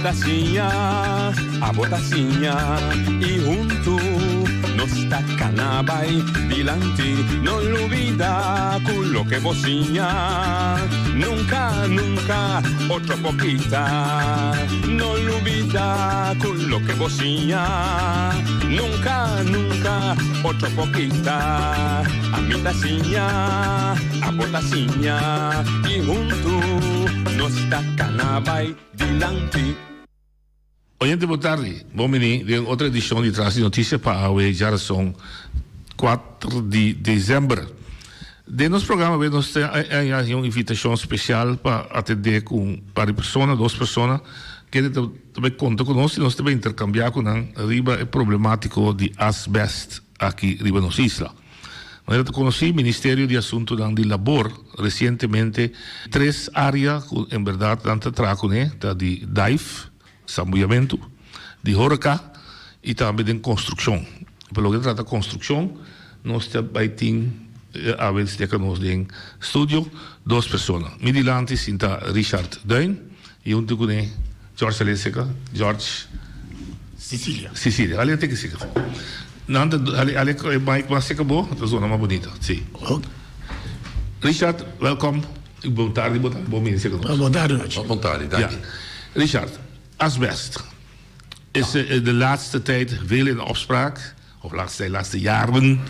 ta siña, abo ta siña y huntu nos ta cana bay dilanti. No lubida cu loke bo siña nunca, nunca otro por kita. No lubida cu loke bo siña nunca, nunca otro por kita. Ami ta siña, abo ta siña y huntu nos ta cana bay dilanti. Oyente bon tardi, bon bini den otro edicion di Tras di Noticia pa awe djarason kuater di december. Den nos programa awe nos ta haña un invitacion special pa atende cu un par di persona, dos persona, kende ta bay conta cu nos y nos ta bay intercambia cu nan riba e problematico di asbest aki riba nos isla. Manera ta conoci, Ministerio di Asuntonan di Labor recientemente tres area cu en berdad nan ta traha cune ta di dive, sambuyamento, di horeca y tambe den construccion. Pa loke ta trata construccion nos ta bay tin awe cerca nos den studio dos persona. Mi dilanti sinta Richard Duin y hunto cune George Aleseka, George Sicilia. Sicilia. Ale teke sika. Nan ta ale ale e mic mas seka bo, ta zona mas bonito. Si. Ok. Richard, welkom. Bon tardi, bo tardi, bon bini seka nos. Bon tardi nochi. Bon tardi, danki. Ja. Richard, asbest is de laatste tijd veel in opspraak. Of laatste, laatste jaren.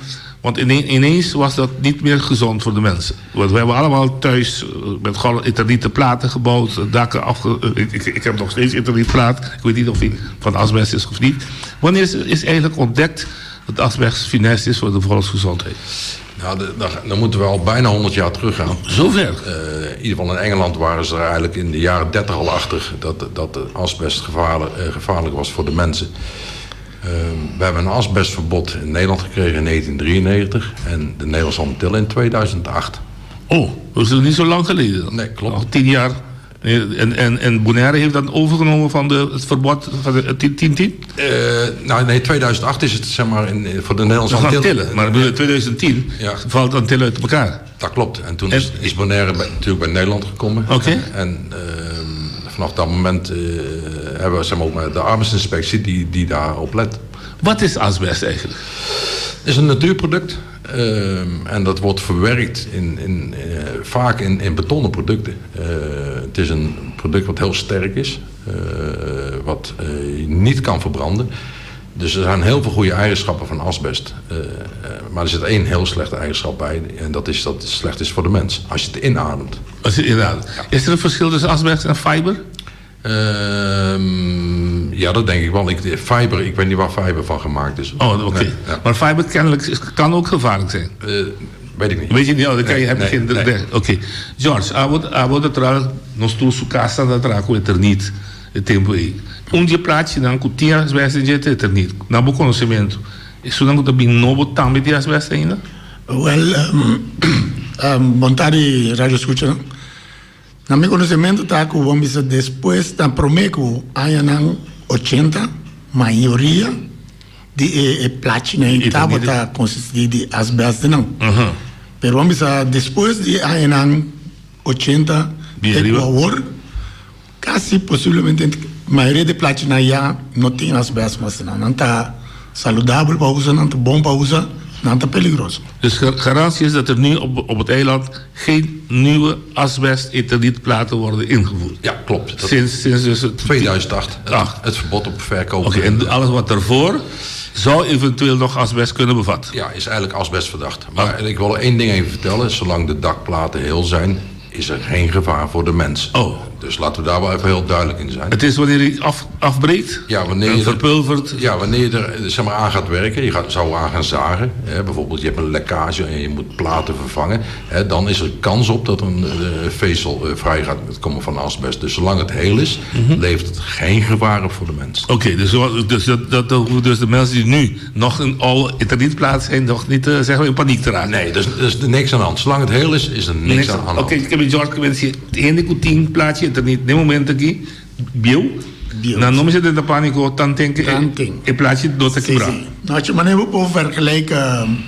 Want ineens was dat niet meer gezond voor de mensen. Want we hebben allemaal thuis met eternieten platen gebouwd, dakken afge... Ik, ik, ik heb nog steeds eternietplaat. Ik weet niet of die van asbest is of niet. Wanneer is, is eigenlijk ontdekt dat asbest funest is voor de volksgezondheid? Nou, dan moeten we al bijna 100 jaar teruggaan. Zover? In ieder geval in Engeland waren ze er eigenlijk in de jaren 30 al achter dat, dat de asbest gevaarlijk, gevaarlijk was voor de mensen. We hebben een asbestverbod in Nederland gekregen in 1993 en de Nederlandse Antillen in 2008. Oh, dat is niet zo lang geleden dan? Nee, klopt. Al 10 jaar. En, en, en Bonaire heeft dat overgenomen van de, het verbod van de 10-10? Nou nee, 2008 is het zeg maar in, voor de Nederlandse Antillen. Antillen. Maar in 2010 ja. valt Antillen uit elkaar. Dat klopt. En toen is, is Bonaire bij, natuurlijk bij Nederland gekomen. Oké. Okay. En, en vanaf dat moment uh, hebben we zeg maar, ook de arbeidsinspectie die, die daarop let. Wat is asbest eigenlijk? Het is een natuurproduct. Uh, en dat wordt verwerkt in, in, uh, vaak in, in betonnen producten. Uh, het is een product wat heel sterk is, wat je niet kan verbranden. Dus er zijn heel veel goede eigenschappen van asbest. Maar er zit één heel slechte eigenschap bij. En dat is dat het slecht is voor de mens. Als je het inademt. Als je het inademt. Ja. Is er een verschil tussen asbest en fiber? Uh, ja, dat denk ik wel. Ik, fiber, ik weet niet waar fiber van gemaakt is. Oh, oké. Okay. Nee, ja. Maar fiber kennelijk kan ook gevaarlijk zijn. Uh, weet ik niet. Weet je niet? Oh, dan kan je, heb je geen... Nee. Oké. Okay. George, abo, abo ta traha nos tur su cas ta traha cu eterniet e tempo ey. Un di e plachinan cu tin asbest den dje ta eterniet. Na bo conocemento, esunnan cu ta bin nobo tambe tin asbest ainda? Wel, um, um, bon tardi radio escuchanan. Na mi conocemento ta cu bo bisa despues ta prome cu añanan ochenta mayoria di e e plachinan ei tabata consisti di asbestnan. Pero bo bisa despues di e añanan ochenta te cu awor casi posiblemente mayoria di e plachinan ya no tin asbest mas. Nan ta saludabel pa usa, nan ta bon pa usa, nan ta peligroso. Dus garantie is dat er nu op op het eiland geen nieuwe asbest eternietplaten worden ingevoerd? Ja, klopt. Dat sinds, sinds dus het 2008. Het, het verbod op verkoop. Oké, okay, en alles wat daarvoor zou eventueel nog asbest kunnen bevatten? Ja, is eigenlijk asbestverdacht. Maar ah. ik wil één ding even vertellen. Zolang de dakplaten heel zijn, is er geen gevaar voor de mens. Oh. Dus laten we daar wel even heel duidelijk in zijn. Het is wanneer hij af, afbreekt? Ja, wanneer en je verpulvert? Ja, wanneer je er zeg maar, aan gaat werken. Je gaat, zou aan gaan zagen. Hè, bijvoorbeeld je hebt een lekkage en je moet platen vervangen. Hè, dan is er kans op dat een uh, vezel uh, vrij gaat komen van asbest. Dus zolang het heel is, mm -hmm. levert het geen gevaar op voor de mens. Oké, okay, dus, dus, dat, dat, dus de mensen die nu nog een oude eternietplaat zijn, nog niet uh, zeg maar in paniek te raken? Nee, dus, dus niks aan de hand. Zolang het heel is, is er niks, niks aan de hand. Oké, okay, ik heb George gewenst. Hende ku tin plachi eternit den momento aki bieu, nan no mester drenta panico tanten ke e plachi no ta kibra. Si, si. No, als je manera bo por vergelijken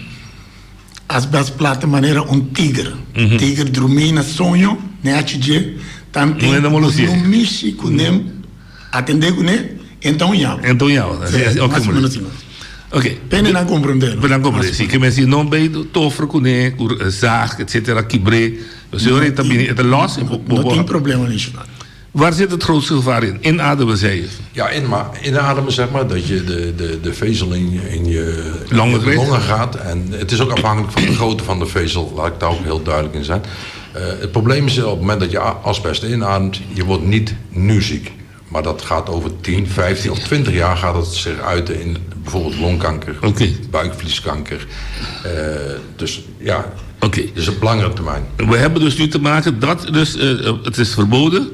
asbestplaten manera un tiger. Tiger drumí na soño, ne hachi dje, tanten bo no mishi ku nem. Atendé kuné, enton yama. Enton yama. Sí, Oké, mas o menos asina. Oké. P'e nan komprendé. P'e nan komprendé, sí. Ke men si no bay tofre kuné, ku zaag, etcetera, kibr'é. Dus e ora e ta bini, e ta lòs. No tin problema adicional. Waar zit het grootste gevaar in? Inademen, zei je? Ja, in, inademen zeg maar, dat je de, de, de vezel in je, in je longen, in je longen gaat. En het is ook afhankelijk van de grootte van de vezel, laat ik daar ook heel duidelijk in zijn. Uh, het probleem is op het moment dat je asbest inademt, je wordt niet nu ziek. Maar dat gaat over 10, 15 of 20 jaar gaat het zich uiten in bijvoorbeeld longkanker, okay. buikvlieskanker. Uh, dus ja, okay. dus op langere termijn. We hebben dus nu te maken dat dus, uh, het is verboden.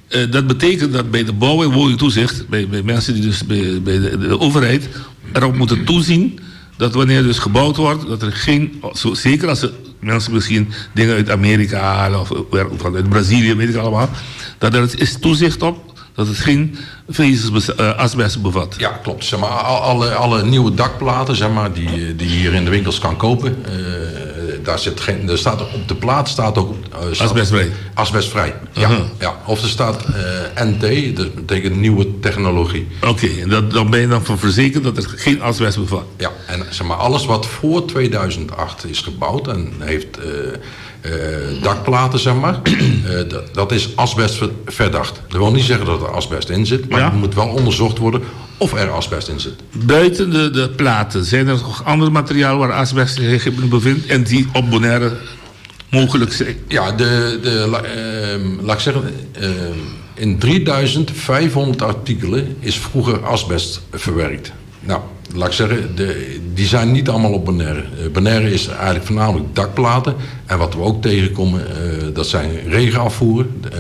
Uh, dat betekent dat bij de bouw- en woningtoezicht, bij, bij mensen die dus bij, bij de, de overheid erop moeten toezien dat wanneer dus gebouwd wordt, dat er geen, zo, zeker als er mensen misschien dingen uit Amerika halen of, of uit Brazilië, weet ik allemaal, dat er is toezicht op dat het geen vezels uh, asbest bevat. Ja, klopt. Zeg maar, alle, alle nieuwe dakplaten zeg maar, die, die je hier in de winkels kan kopen, uh, daar zit geen, er staat op de plaat staat ook... Uh, staat, asbestvrij. Asbestvrij, ja. Uh -huh. ja. Of er staat NT, dat betekent nieuwe technologie. Oké, okay, en dat, dan ben je dan van verzekerd dat er geen asbest bevat. Ja, en zeg maar, alles wat voor 2008 is gebouwd en heeft dakplaten, zeg maar, dat, dat is asbestverdacht. Dat wil niet zeggen dat er asbest in zit, maar ja. het moet wel onderzocht worden of er asbest in zit. Buiten de, de platen, zijn er nog andere materialen waar asbest zich in bevindt en die op Bonaire mogelijk zijn? Ja, de, de, uh, laat ik zeggen, uh, in 3500 artikelen is vroeger asbest verwerkt. Nou, laat ik zeggen, de, die zijn niet allemaal op Bonaire. Bonaire is eigenlijk voornamelijk dakplaten. En wat we ook tegenkomen, uh, dat zijn regenafvoeren, uh,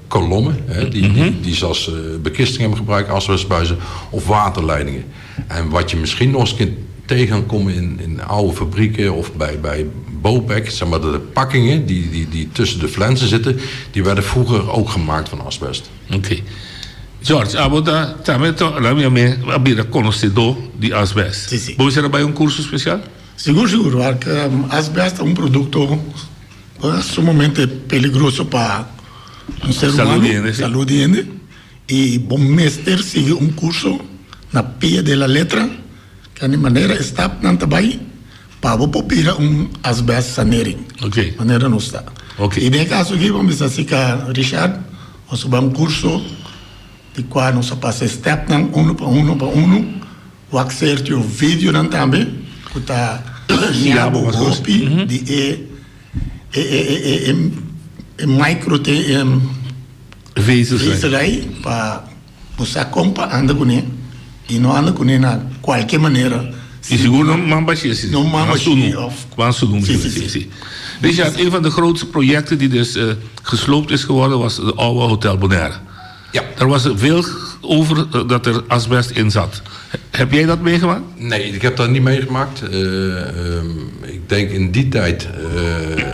kolommen, hè, die, mm -hmm. die, die ze als uh, bekisting hebben gebruikt, asbestbuizen, of waterleidingen. En wat je misschien nog eens kunt tegen kan komen in, in oude fabrieken of bij, bij Bopec, zeg maar de pakkingen die, die, die tussen de flensen zitten, die werden vroeger ook gemaakt van asbest. Oké. Okay. George, abo ta tambe to la mi ame a bira konosedó di asbest. Si, si. Bo mester a bai un kurso spesial? Sigur, sigur. Wak, asbest ta un produkto sumamente peligroso pa un ser Salud humano, di hende, si. salud di hende. I bo mester sigui un kurso na pie de la letra, kende manera e stapnan ta bai pa bo por bira un asbest sanering. Oké. Manera nos ta. Oké. I den e kaso aki bo mester sika Richard, nos a bai un kurso di kua nos a pasa e stepnan unu pa unu pa unu, wak sertio videonan tambe ku ta siña bo hopi di e e e e e e micro te e vezelij pa bo sa kon pa anda kuné i no anda kuné na kualke manera. I sigur no man bashí así. No man bashí of. Man sunu. Sí, sí, sí. Richard, een van de grootste projecten die dus uh, gesloopt is geworden was het oude Hotel Bonaire. Ja. Er was veel over eh, dat er asbest in zat. Heb jij dat meegemaakt? Nee, ik heb dat niet meegemaakt. Uh, um, ik denk in die tijd. Uh,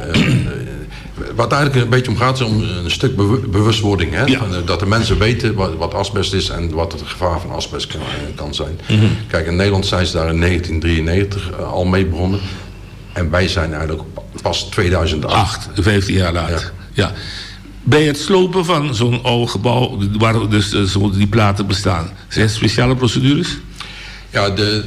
wat eigenlijk een beetje om gaat is om een stuk bewustwording. Hè? Ja. Van, dat de mensen weten wat, wat asbest is en wat het gevaar van asbest kan, kan zijn. Mm -hmm. Kijk, in Nederland zijn ze daar in 1993 al mee begonnen. En wij zijn eigenlijk pas 2008. 8, 15 jaar later. Ja. ja. Bij het slopen van zo'n oude gebouw, waar dus zo die platen bestaan, zijn er speciale procedures? Ja, de,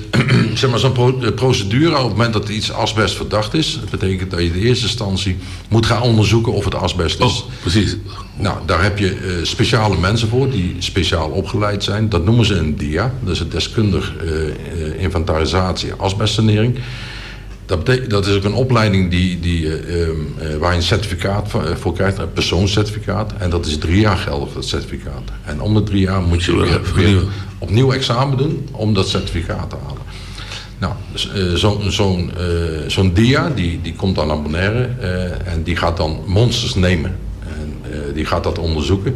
zeg maar zo'n pro de procedure op het moment dat iets asbestverdacht is, dat betekent dat je in eerste instantie moet gaan onderzoeken of het asbest is. Oh, precies. Nou, daar heb je uh, speciale mensen voor die speciaal opgeleid zijn. Dat noemen ze een DIA, dat is een deskundig uh, inventarisatie asbestsanering. Dat, betekent, dat is ook een opleiding die, die, uh, uh, waar je een certificaat voor, voor krijgt, een persoonscertificaat. En dat is drie jaar geldig, dat certificaat. En om de drie jaar moet je weer, weer opnieuw examen doen om dat certificaat te halen. Nou, dus, uh, zo'n zo'n uh, zo'n dia, die, die komt dan naar Bonaire uh, en die gaat dan monsters nemen. En uh, die gaat dat onderzoeken.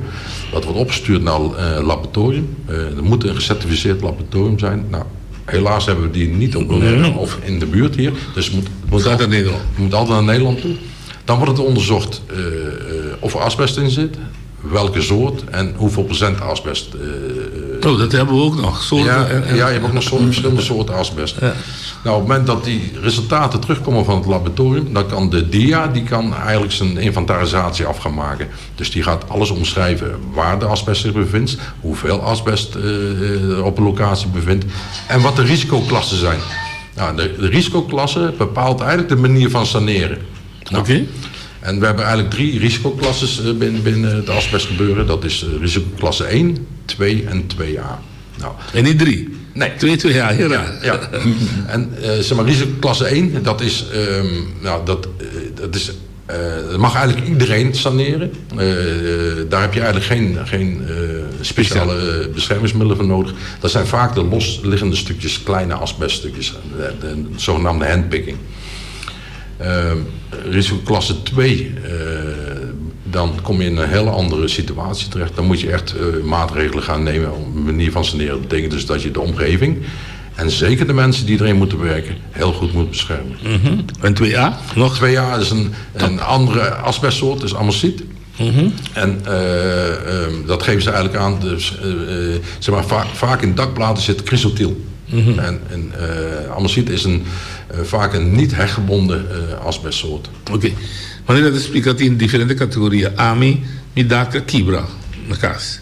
Dat wordt opgestuurd naar uh, laboratorium. Uh, er moet een gecertificeerd laboratorium zijn. Nou, helaas hebben we die niet op Bonaire of in de buurt hier. Dus het moet, het moet, altijd naar Nederland. Het moet altijd naar Nederland toe. Dan wordt het onderzocht uh, uh, of er asbest in zit, welke soort en hoeveel procent asbest uh, Oh, dat hebben we ook nog. Soorten ja, en, en... ja, je hebt ook nog soorten, verschillende soorten asbest. Ja. Nou, op het moment dat die resultaten terugkomen van het laboratorium, dan kan de DIA die kan eigenlijk zijn inventarisatie af gaan maken. Dus die gaat alles omschrijven waar de asbest zich bevindt, hoeveel asbest op een locatie bevindt en wat de risicoklassen zijn. Nou, de, de risicoklasse bepaalt eigenlijk de manier van saneren. Nou, Oké. En we hebben eigenlijk drie risicoklasses binnen, binnen het asbestgebeuren. Dat is risicoklasse 1, 2 en 2A. Nou, en niet drie? Nee. 2, 2A, heel raar. Ja, ja. En zeg maar, risicoklasse 1, dat is, um, nou, dat, dat is uh, mag eigenlijk iedereen saneren. Uh, daar heb je eigenlijk geen, geen uh, speciale beschermingsmiddelen voor nodig. Dat zijn vaak de losliggende stukjes, kleine asbeststukjes, de, de, de zogenaamde handpicking. Risicoklasse 2, dan kom je in een hele andere situatie terecht. Dan moet je echt maatregelen gaan nemen om een manier van saneren. Dat betekent dus dat je de omgeving en zeker de mensen die erin moeten werken, heel goed moet beschermen. Mm -hmm. En 2A? Nog? 2A is een, een andere asbestsoort, is amosiet. Mm -hmm. En uh, um, dat geven ze eigenlijk aan. Dus, uh, zeg maar, va vaak in dakplaten zit chrysotiel. Mm -hmm. En, en amosiet is een, vaak een niet hechtgebonden asbestsoort. Oké. Okay. Wanneer dat explica in diferente categorieën. Ami, mi dak a kibra na cas.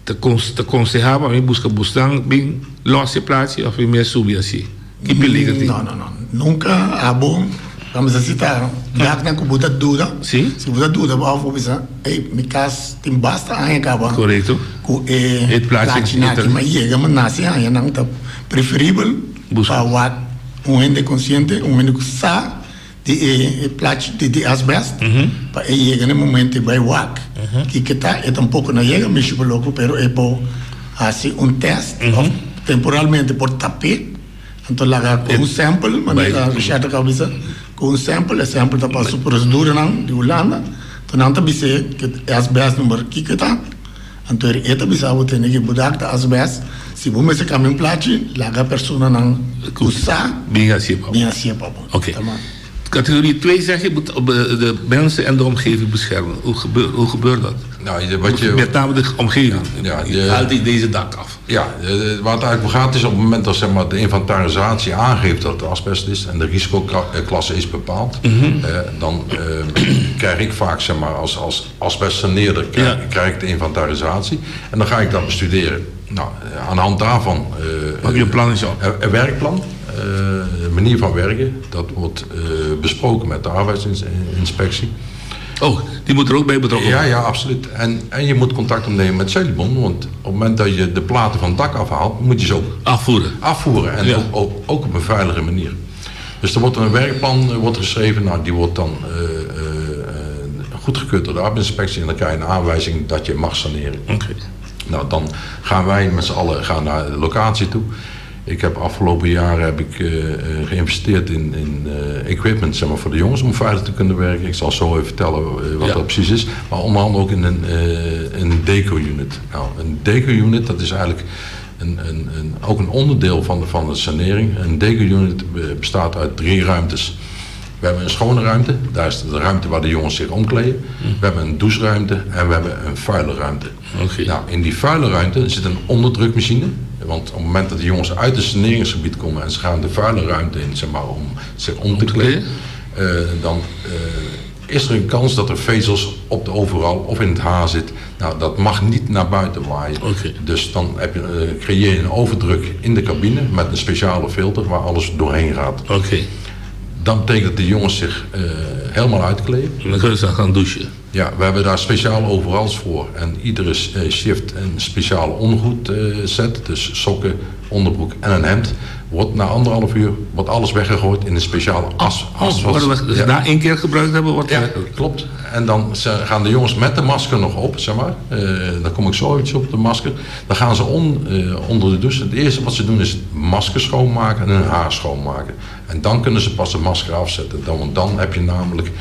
Ta ta conseha pa mi busca busnan bin los e plachi of mi mes subi asi? Ki peliger tin? No, no, no. Nunca abo vamos a cita daknan cu bo ta duda. Si. Si bo ta duda bo of bo bisa, ey, mi cas tin basta aña caba. Corecto. Cu e plachinan aki, ma yega ma naci añanan ta preferibel pa wak un hende consciente, un hende cu sa di e plachi di di asbest pa e yega na e momento e bai wak kiko ta e tampoco na yega mishi por loco pero e por haci un test of temporalmente por tap'e anto laga cu un sample manera Richard a caba bisa cu un sample e sample ta pasa su proceduranan di Hulanda anto nan ta bis'e e asbest number kiko ta anto e ta bisa bo tene ki bo dak ta asbest si bo mester cambia un plachi laga personanan cu sa Bin hacié pa bo. Bin hacié pa bo. Oké. Categorie 2 zeg je moet de mensen en de omgeving beschermen. Hoe gebeurt, hoe gebeurt dat? Nou, wat je, Met name de omgeving. Ja, je, Haalt die deze dak af? Ja, waar het eigenlijk om gaat is op het moment dat zeg maar, de inventarisatie aangeeft dat het asbest is en de risicoklasse is bepaald, mm -hmm. eh, dan eh, krijg ik vaak zeg maar, als, als asbestsaneerder krijg, ja. krijg ik de inventarisatie en dan ga ik dat bestuderen. Nou, aan de hand daarvan. Uh, Maak je een plan eens op? Een werkplan, uh, manier van werken, dat wordt uh, besproken met de arbeidsinspectie. Oh, die moet er ook bij betrokken worden? Ja, ja, absoluut. En, en je moet contact opnemen met Celibon, want op het moment dat je de platen van het dak afhaalt, moet je ze ook afvoeren. Afvoeren en ja. ook, ook, ook op een veilige manier. Dus er wordt een werkplan wordt geschreven, nou, die wordt dan uh, goedgekeurd door de arbeidsinspectie en dan krijg je een aanwijzing dat je mag saneren. Oké. Okay. Nou, dan gaan wij met z'n allen gaan naar de locatie toe. Ik heb afgelopen jaren heb ik, uh, geïnvesteerd in, in uh, equipment zeg maar, voor de jongens om veilig te kunnen werken. Ik zal zo even vertellen wat ja. dat precies is. Maar onder andere ook in een, een deco-unit. Nou, een deco-unit dat is eigenlijk een, een, een, ook een onderdeel van de, van de sanering. Een deco-unit bestaat uit drie ruimtes. We hebben een schone ruimte, daar is de ruimte waar de jongens zich omkleden. We hebben een doucheruimte en we hebben een vuile ruimte. Okay. Nou, in die vuile ruimte zit een onderdrukmachine. Want op het moment dat de jongens uit het saneringsgebied komen en ze gaan de vuile ruimte in, zeg maar, om zich om te kleden, uh, dan uh, is er een kans dat er vezels op de overal of in het haar zit. Nou, dat mag niet naar buiten waaien. Okay. Dus dan heb je, uh, creëer je een overdruk in de cabine met een speciale filter waar alles doorheen gaat. Oké. Okay. Dan betekent dat de jongens zich uh, helemaal uitkleden. En dan kunnen ze gaan douchen. Ja, we hebben daar speciaal overals voor. En iedere shift een speciale ondergoed uh, set. Dus sokken, onderbroek en een hemd. Wordt na anderhalf uur wordt alles weggegooid in een speciale as. as oh, weg, dus ja. na één keer gebruikt hebben, wordt ja, klopt. En dan gaan de jongens met de masker nog op, zeg maar. Uh, dan kom ik zo iets op, de masker. Dan gaan ze on, uh, onder de douche. Het eerste wat ze doen is het masker schoonmaken en hun haar schoonmaken. En dan kunnen ze pas het masker afzetten. Dan, want dan heb je namelijk,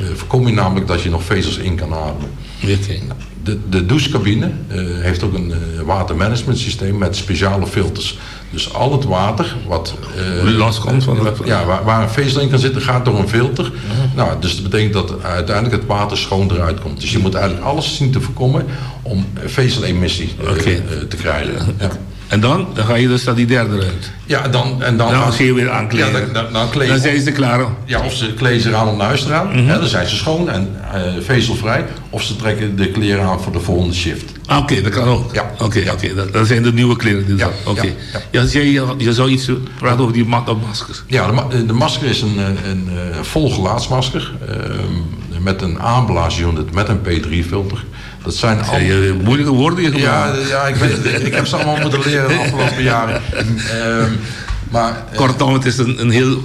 uh, voorkom je namelijk dat je nog vezels in kan ademen. Okay. De, de douchecabine uh, heeft ook een uh, watermanagementsysteem met speciale filters. Dus al het water wat loskomt van het... Ja, waar, waar een vezel in kan zitten, gaat door een filter. Nou, dus dat betekent dat uiteindelijk het water schoon eruit komt. Dus je moet eigenlijk alles zien te voorkomen om vezelemissie te krijgen. Ja. En dan? Dan ga je dus naar die derde ruimte. Ja, dan, en dan, Dan ga je weer aankleden. Ja, dan, dan, dan kleed je Dan zijn ze klaar. Ja, of ze kleden zich aan om naar huis te gaan. Hè, dan zijn ze schoon en vezelvrij. Of ze trekken de kleren aan voor de volgende shift. Ah, Oké, dat kan ook. Ja. Oké, oké, dat, dat zijn de nieuwe kleren. Die Ja, Oké. ja, Ja, jij, je, je zou iets praten over die maskers. Ja, de masker is een vol gelaatsmasker. Met een aanblaasunit met een P3-filter. Dat zijn al... Ja, je, moeilijke woorden je Ja, gebruikt. ja ik, weet, ik heb ze allemaal moeten leren de afgelopen jaren. Maar, Kortom, het is een heel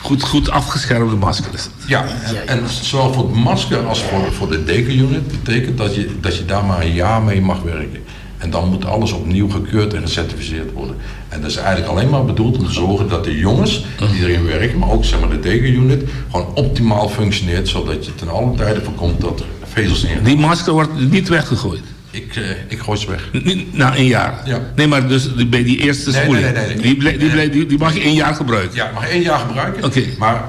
goed afgeschermde masker. Is het. Ja, en zowel voor het masker als voor de dekenunit betekent dat je daar maar een jaar mee mag werken. En dan moet alles opnieuw gekeurd en gecertificeerd worden. En dat is eigenlijk alleen maar bedoeld om te zorgen dat de jongens die erin werken, maar ook zeg maar, de dekenunit, gewoon optimaal functioneert, zodat je ten alle tijde voorkomt dat er vezels in gaan. Die masker wordt niet weggegooid. Ik gooi ze weg. Niet, na een jaar? Ja. Nee, maar dus bij die eerste Nee, spoeling. nee, nee, nee, nee. Die mag je 1 jaar gebruiken? Ja, mag je 1 jaar gebruiken. Oké. Maar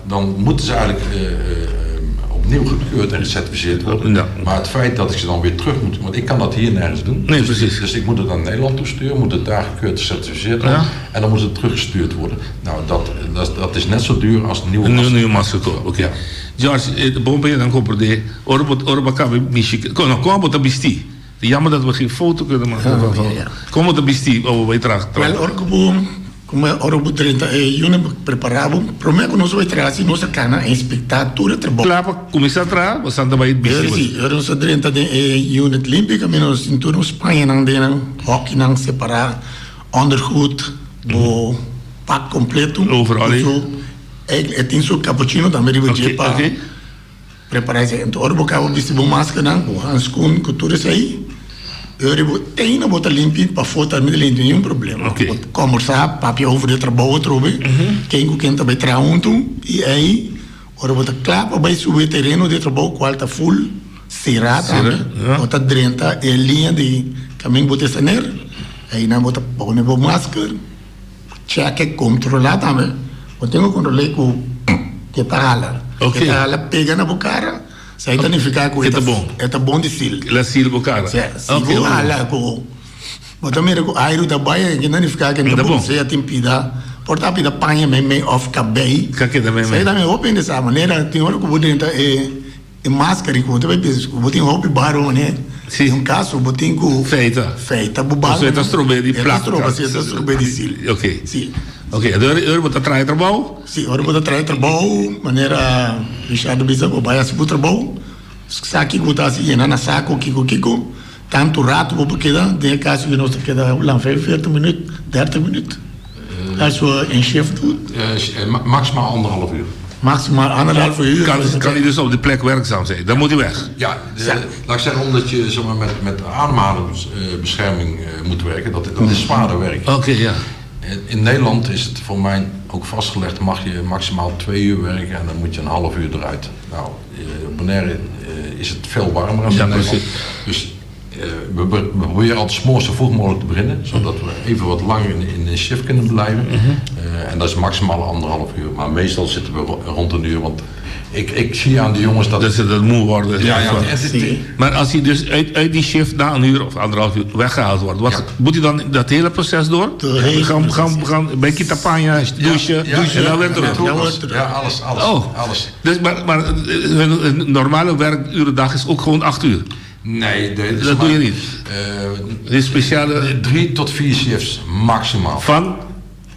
dan moeten ze eigenlijk opnieuw gekeurd en gecertificeerd worden. Ja. Maar het feit dat ik ze dan weer terug moet, want ik kan dat hier nergens doen. Nee, Dus, precies. dus ik moet het naar Nederland toesturen, moet het daar gekeurd en gecertificeerd worden. Ja. En dan moet het teruggestuurd worden. Nou, dat is net zo duur als een nieuwe Een masker. nieuwe masker kopen, oké. Ja. George, de bom ben je dan kopen, de ora baka michi, kom, nou, kom op de bisti. Jammer dat we geen foto kunnen maken. Oh, ja, ja. Kom op de bisti, oh, wij traag, traag. Wel, orgo como ora 30 juni preparado, prometo que nós vai trazer nossa cana inspectar tudo o trabalho. Klaar, começar a trazer, você anda bij het bisti. Sí, eu não sou 30 de unit limpi, caminho cinturão Espanha não tem hockey não separar ondergoed, bo pak completo. Overal, hè? Zo, het is zo'n cappuccino também Oké, okay, para oké. preparar esse. Então, ora bocava vesti bom máscara não, bo handschoen, cultura isso aí. Eu digo, tem na bota limpi, para fora também limpi, nenhum problema. Oké. Conversar, papi over de trabalho, trobe. Quem com quem também traz junto, e aí, ora bota klaar, para subir terreno de trabalho, qual tá full, será também. ja. Bota 30, é linha de caminho bota saner, aí na bota põe bo máscara, check controlar também. Eu tenho que controlar com que tá rala. Ok. Que tá rala pega na bocara, sai danificar com Que tá bom. É tá bom de sil. La silbo cara. Se, se Oké, vou rala com Bota mira com airo da baia que danificar que Tá tá bom. bom. Se tem pida, porta pida panha me me off cabei. Kijk, dat me Sai também open dessa maneira, tem hora que eu vou dentro é é máscara que eu também penso, eu tenho roupa baro, né? Sim. Um caso, eu tenho que Feita. feita bobagem. Dus het is trobe die plak. É strobe die sil. Oké. Sim. Oké, okay, eu vou trazer trabalho. Sim, ora vou trazer trabalho, maneira Richard bisa, vou vai assim trabalho. Saki que tá assim, na saco, kiko kiko. Tanto rato vou queda, de caso que nós queda lá 45 minutos, 30 minutos. Als we een shift doen, Maximaal anderhalf uur. maximaal anderhalf uur. Kan hij dus op de plek werkzaam zijn? Dan moet hij weg. Ja, laat ik zeggen, omdat je zeg maar, met ademhalingsbescherming moet werken, dat is zwaarder werk. Oké, ja. In Nederland is het voor mij ook vastgelegd, mag je maximaal 2 uur werken en dan moet je een half uur eruit. Nou, op Bonaire is het veel warmer dan Ja, in Nederland. precies. Dus we proberen altijd 's morgens zo vroeg mogelijk te beginnen, zodat we even wat langer in de shift kunnen blijven. En dat is maximaal anderhalf uur, maar meestal zitten we rond een uur, want ik zie aan de jongens dat... Dat ze dat moe worden. ja, ja, het is- Maar als hij dus uit die shift na een uur of anderhalf uur weggehaald wordt, wat, Ja. moet hij dan dat hele proces door? De hele gaan, proces, gaan bij Kitapanja, douchen, ja, douchen en dan weer ja, terug. ja, Dan wordt het- Ja, alles, alles, Oh. alles. Dus, maar hun normale werkurendag is ook gewoon 8 uur. Nee, Dat doe je niet. Dit is speciale 3 tot 4 shifts maximaal. van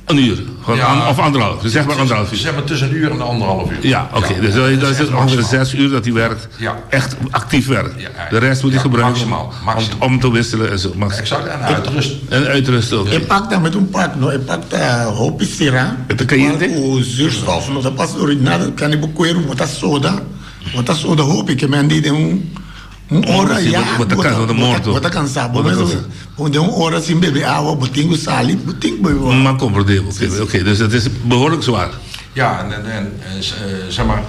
een uur. Van Ja. of anderhalf. Dus zeg maar anderhalf uur. Zeg maar tussen een uur en anderhalf uur. Ja, oké. Dus dat, dat is echt het ongeveer maximaal. 6 uur dat hij werkt. Ja. Echt actief werkt. Ja, ja. De rest moet hij Ja, gebruiken maximaal, maximaal. om te wisselen en zo. Maximaal. Exact, en uitrust. En uitrusten ook. Je pakt dat met een pak, no? Je pakt dat hoop sera. Het de caliente? O zuurstof, no? Dat past door nada, kan ik cuero, botar soda. Botar soda hoop ik, men die een hora Sim, ja. bota cansa, bota morto. Bota cansado. Bota Bota cansado. Bom, de een hora sem beber água, botinho sal, botinho beber. Maar comfortabel. Oké, oké, dus het is behoorlijk zwaar. Ja, en zeg maar,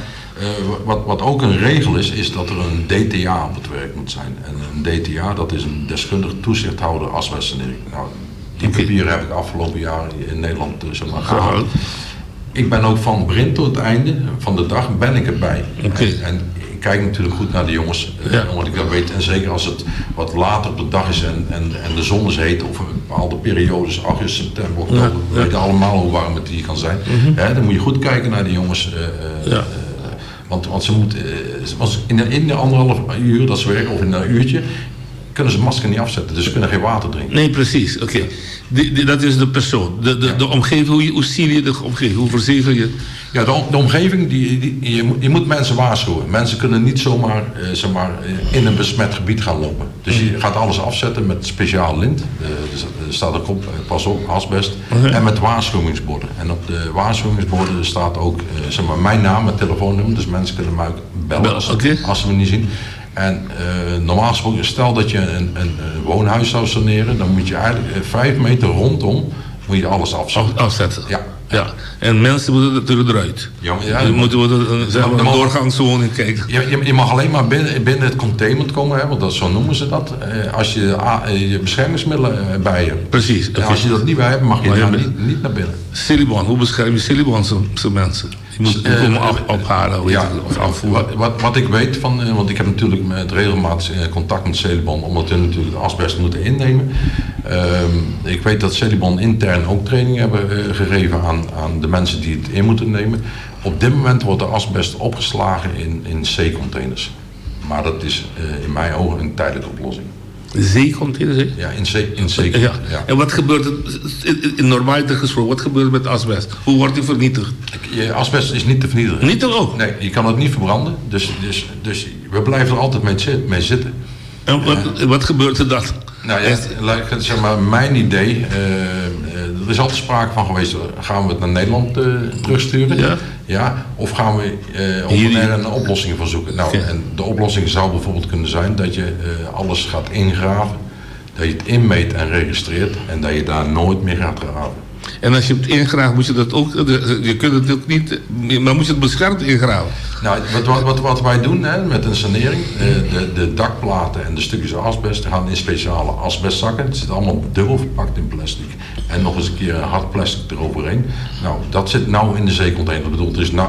wat ook een regel is, is dat er een DTA op het werk moet zijn. En een DTA, dat is een deskundig toezichthouder asbestsanering. Nou, Die papieren heb ik afgelopen jaar in Nederland zeg maar, gehaald. Ik ben ook van begin tot het einde van de dag ben ik erbij. En ik kijk natuurlijk goed naar de jongens, omdat ik dat weet. En zeker als het wat later op de dag is en de zon is heet, of in bepaalde periodes, augustus, september, oktober, we weten allemaal hoe warm het hier kan zijn. Hè, dan moet je goed kijken naar de jongens. Want ze moeten, in de anderhalf uur dat ze werken, of in een uurtje, kunnen ze het masker niet afzetten. Dus ze kunnen geen water drinken. Nee, precies. Oké. Dat is de persoon. De omgeving, hoe zie je de omgeving? Hoe verzegel je? Ja, de omgeving, je moet mensen waarschuwen. Mensen kunnen niet zomaar zeg maar, in een besmet gebied gaan lopen. Dus je gaat alles afzetten met speciaal lint. Dus er staat ook op, pas op, asbest. En met waarschuwingsborden. En op de waarschuwingsborden staat ook zeg maar, mijn naam, mijn telefoonnummer. Dus mensen kunnen mij ook bellen als ze me niet zien. En normaal gesproken, stel dat je een woonhuis zou saneren, dan moet je eigenlijk 5 meter rondom moet je alles afzetten. Afzetten. Ja. Ja. En mensen moeten natuurlijk eruit. Ja, maar ja, Je moet zeg maar, een doorgangswoning kijken. Je mag alleen maar binnen het containment komen, hè, want zo noemen ze dat, als je je beschermingsmiddelen bij je hebt. En als je dat niet bij hebt, mag je Maar je daar bent niet naar binnen. Selibon, hoe bescherm je Selibon zijn mensen? Die moeten komen ophalen, hoe heet het, of afvoeren. Wat ik weet van, want ik heb natuurlijk met regelmatig contact met Selibon, omdat hun natuurlijk de asbest moeten innemen. Ik weet dat Selibon intern ook training hebben gegeven aan de mensen die het in moeten nemen. Op dit moment wordt de asbest opgeslagen in zeecontainers. Maar dat is in mijn ogen een tijdelijke oplossing. Zeecontainers, hè? Ja, in zee, in zee, ja. En wat gebeurt er, in normaliter gesproken, wat gebeurt er met asbest? Hoe wordt die vernietigd? Asbest is niet te vernietigen. Niet te ook? Nee, je kan het niet verbranden. Dus we blijven er altijd mee zitten. En wat gebeurt er dan? Nou ja, laat ik het zeg maar, mijn idee, er is altijd sprake van geweest, gaan we het naar Nederland terugsturen? Ja, of gaan we op Hier, een oplossing voor zoeken? En de oplossing zou bijvoorbeeld kunnen zijn dat je alles gaat ingraven, dat je het inmeet en registreert en dat je daar nooit meer gaat graven. En als je het ingraaft, moet je dat ook, je kunt het ook niet, maar moet je het beschermd ingraven? Wat wij doen, hè, met een sanering, de dakplaten en de stukjes asbest gaan in speciale asbestzakken. Het zit allemaal dubbel verpakt in plastic. En nog eens een keer een hard plastic eroverheen. Dat zit nou in de zeecontainer. Ik bedoel, er is nou,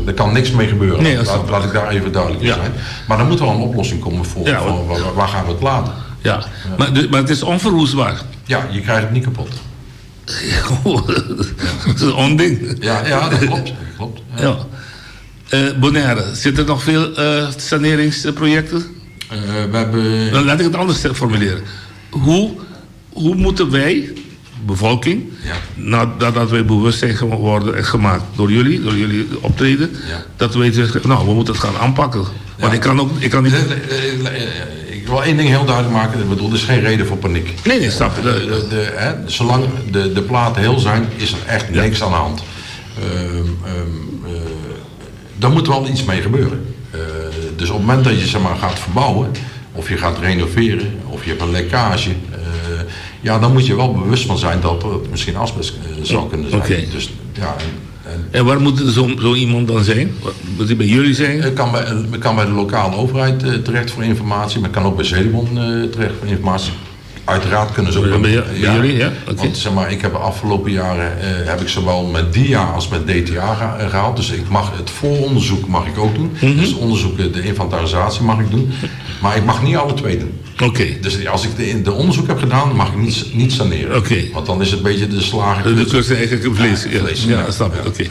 er kan niks mee gebeuren. Nee, dat is Laat wel ik daar even duidelijk in zijn. Maar er moet wel een oplossing komen voor waar gaan we het laten. Maar het is onverwoestbaar. Ja, je krijgt het niet kapot. Dat is een onding. Ja, ja, dat klopt. Dat klopt. Ja. Bonaire, zitten er nog veel saneringsprojecten? We hebben Dan laat ik het anders formuleren. Hoe moeten wij, bevolking, nadat wij bewust zijn geworden en gemaakt door jullie optreden, dat wij zeggen, we moeten het gaan aanpakken. Want ik kan ook, ik kan niet Ik wil één ding heel duidelijk maken. Ik bedoel, er is geen reden voor paniek. Nee, nee, snap je. Zolang de platen heel zijn, is er echt niks aan de hand. Daar moet wel iets mee gebeuren. Dus op het moment dat je gaat verbouwen, of je gaat renoveren, of je hebt een lekkage, dan moet je wel bewust van zijn dat het misschien asbest zou kunnen zijn. Dus, ja, en, en En waar moet zo iemand dan zijn? Moet hij bij jullie zijn? Het kan bij de lokale overheid terecht voor informatie, maar het kan ook bij Selibon terecht voor informatie. Uiteraard kunnen ze ook Bij bij ja. jullie, ja? Oké. Want ik heb de afgelopen jaren heb ik zowel met DIA als met DTA gehaald. Dus ik mag het vooronderzoek mag ik ook doen. Dus onderzoeken, de inventarisatie mag ik doen. Maar ik mag niet alle twee doen. Dus als ik de onderzoek heb gedaan, mag ik niet saneren. Want dan is het een beetje de slager. De klus eigenlijk een vlees. Ja, vlees, Ja, ja. snap ik.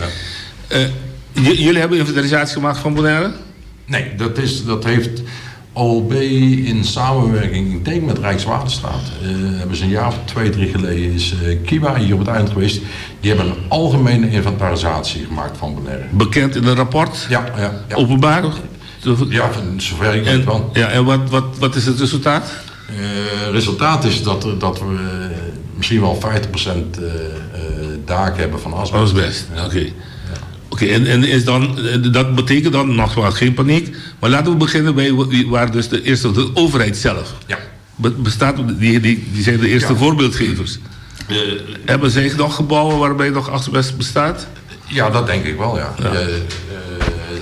Jullie hebben inventarisatie gemaakt van Bonaire? Nee, dat heeft OLB in samenwerking, ik denk met Rijkswaterstaat, hebben ze een jaar of 2, 3 geleden is Kiwa hier op het eiland geweest. Die hebben een algemene inventarisatie gemaakt van Bonaire. Bekend in een rapport? Ja, ja, ja. Openbaar? Ja, van zover ik weet wel. En wat is het resultaat? Resultaat is dat we misschien wel 50% daken hebben van asbest. Asbest, oké. Oké, en is dan, dat betekent dan nogmaals geen paniek. Maar laten we beginnen bij waar dus de eerste, de overheid zelf. Bestaat, die zijn de eerste voorbeeldgevers. Hebben zij nog gebouwen waarbij nog asbest bestaat? Ja, dat denk ik wel, ja.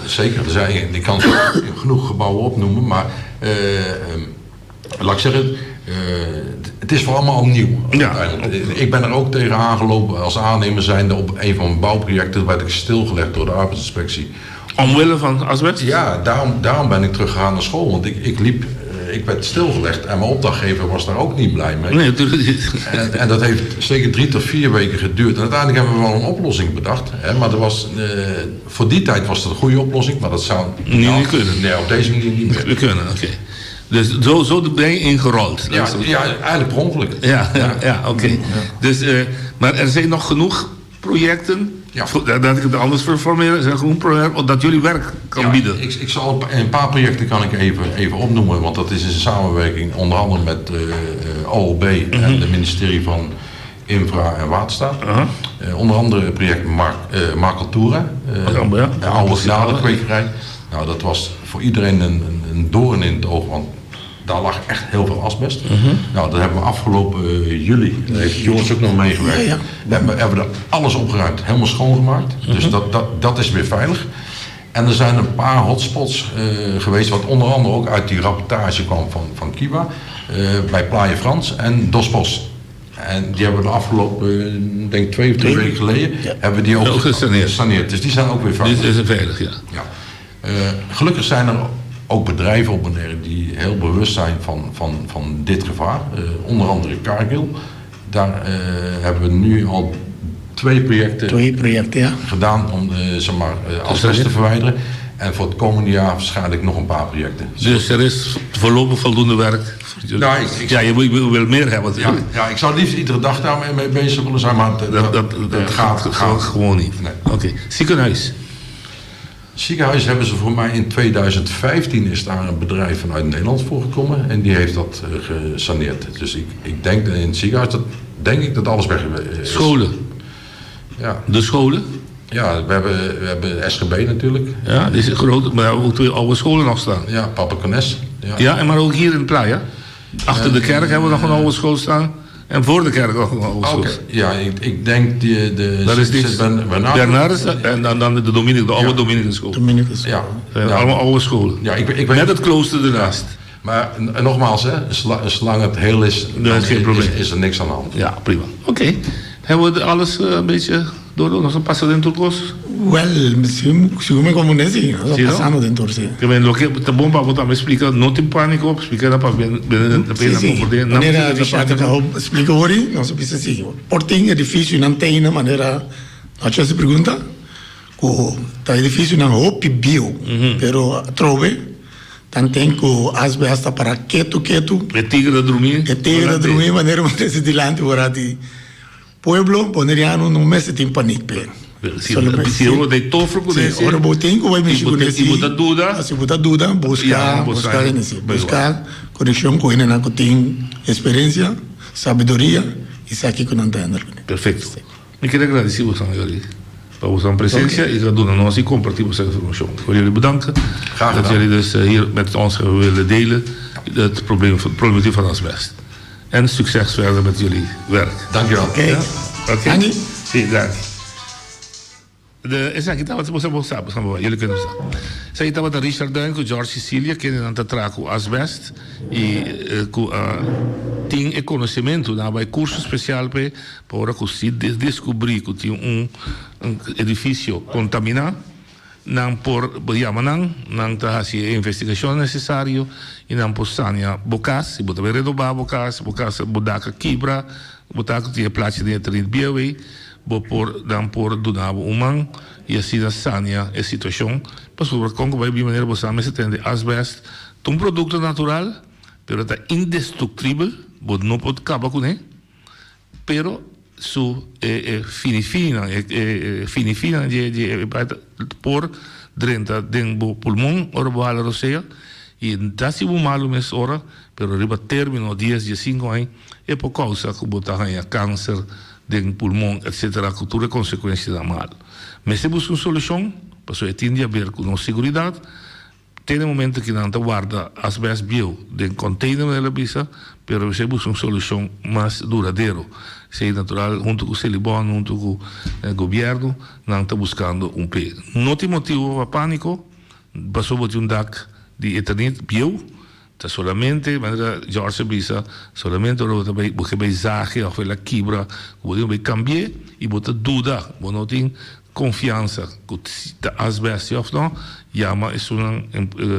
Zeker. Ik kan zo genoeg gebouwen opnoemen, maar laat ik zeggen, Het is voor allemaal al nieuw. Ik ben er ook tegen aangelopen als aannemer zijnde op een van mijn bouwprojecten. Werd ik stilgelegd door de arbeidsinspectie. Omwille van asbest? Ja, daarom ben ik teruggegaan naar school. Want ik liep, ik werd stilgelegd en mijn opdrachtgever was daar ook niet blij mee. Nee, natuurlijk niet. En dat heeft zeker 3 tot 4 weken geduurd. En uiteindelijk hebben we wel een oplossing bedacht. Hè, maar voor die tijd was dat een goede oplossing. Maar dat zou Nu niet kunnen. Nee, op deze manier niet meer. We kunnen, oké. Dus zo ben je ingerold. Ja, eigenlijk per ongeluk. Ja, oké. Dus, maar er zijn nog genoeg projecten. Ja. Dat ik het anders formuleren. Er zijn genoeg projecten dat jullie werk kan Ja, bieden. Ik zal een paar projecten kan ik even opnoemen, want dat is in samenwerking onder andere met OLB en het ministerie van Infra en Waterstaat. Onder andere het project Marcultura, de oude kwekerij. Nou, dat was voor iedereen een doorn in het oog, want daar lag echt heel veel asbest. Nou, dat hebben we afgelopen juli, daar heeft Joris ook nog meegewerkt. Ja. We hebben er alles opgeruimd, helemaal schoongemaakt. Dus dat is weer veilig. En er zijn een paar hotspots geweest, wat onder andere ook uit die rapportage kwam van Kiwa, bij Playa Frans en Dos Pos. En die hebben we de afgelopen, denk 2 of 3 weken geleden, hebben we die ook Ook gesaneerd. gesaneerd. Dus die zijn ook weer veilig. Dit is veilig, ja. Ja. Gelukkig zijn er ook bedrijven op Bonaire die heel bewust zijn van dit gevaar. Onder andere Cargill. Daar hebben we nu al twee projecten Twee projecten, ja. gedaan om zeg maar, asbest te verwijderen. En voor het komende jaar waarschijnlijk nog een paar projecten. Dus er is voorlopig voldoende werk voor jullie. Nou, Ja, je wil meer hebben. Ja, ik zou liefst iedere dag daarmee mee bezig willen zijn, maar Dat dat gaat, gaat gewoon niet. Nee. Oké. Ziekenhuis. Ziekenhuis hebben ze voor mij in 2015 is daar een bedrijf vanuit Nederland voor gekomen en die heeft dat gesaneerd. Dus ik denk dat in het ziekenhuis dat, denk ik dat alles weg is. Scholen. Ja. De scholen. Ja, we hebben SGB natuurlijk. Ja, die is groot, maar ook twee oude scholen nog staan. Ja, Papa Cones. Ja. Ja, en maar ook hier in Playa. Achter de kerk hebben we nog een oude school staan. En voor de kerk nog een oude school. Oké, ja, ik denk de Dat is die Sint Bernardus. Bernardus en dan de Dominic, de oude Dominicanschool. Dominicus. Ja. Dat zijn allemaal oude scholen. Ja, ik weet Met het klooster ernaast. Maar en nogmaals, hè, zolang het heel is, Dat is geen probleem. is er niks aan de hand. Ja, prima. Oké. Hebben we alles een beetje door? Nos a pasa den tur kos? Wel, misschien sigur mi komprondé si, Si, no? pasando den tur si. Ke men loke ta bon pa bo tambe splika, no tin pániko, splika na pa ben ben Si. na Manera Richard a splika awor, nos a bisa si. Por tin edifisionan tin manera, nos a pregunta, ku ta edifisionan hopi bieu, pero atrobe, tanten ku asbest para ketu ketu. E tigre a drumi. E tigre a drumi manera manera dilanti ora di pueblo boneriano no mester tin paniek pe. Si, si ora di tofro ku Si, ora bo tin ku bai mishi ku I bo ta duda. Si bo ta duda, buska, buska, buska. Buska konekshon ku hende ku tin eksperensia, sabiduria i sa kiko nan ta handle. Perfekto. Mi ke gradisí boso pa boso presensia i duna nos i kompartí e informashon. Ik wil jullie bedanken Graag dat gedaan. jullie dus hier met ons hebben willen delen het probleem, het problematiek van asbest. En succes verder met jullie werk. Dankjewel. Oké. Ja? Oké. Danki. Si, danki. Esaki tabata, boso boso boso jullie kunnen staan. Esaki tabata Richard Duin ku George Cecilia, ku nan ta traha ku asbest i ku tin e konosementu, nan bai kurso spesial pa ora ku si deskubrí ku tin un edifisio kontaminá, nan por yama nan, nan ta hasi e investigashon nesesario i nan por sania bo kas, si bo ta renobá bo kas, bo kas bo dak a kibra, bo ta tin plachi di eternit bieu, bo por nan por duna un man i asina sania e situashon. Pasobra kon bai di manera bo sa tende asbest, un produkto natural, pero ta indestruktibel, bo no por kaba kuné, pero su fini fini, fini fini di por drenta den bo pulmon ora bo hala rosea i ta hasi bo malu mesora, pero riba término 10, 15 aña e por kousa ku bo ta haña kanser den pulmon, etc., ku tur konsekuensia ta malu. Mester buska un solushon, pasobra e tin di haber ku nos seguridat. Tin un momento ku nan ta warda asbest bieu den container na bisa, pero mester buska un solushon mas duradero. Si natural, huntu ku Selibon, huntu ku gobièrnu, nan ta buskando un pé. No tin motibu pa pániko, pasobra bo tin un dak di eternit bieu. Ta solamente, manera George a bisa, solamente ora bo ta bai, bo ke bai zage òf el a kibra ku bo tin ku bai kambi'é i bo ta duda, bo no tin konfiansa ku si ta asbèst si òf no, yama esunnan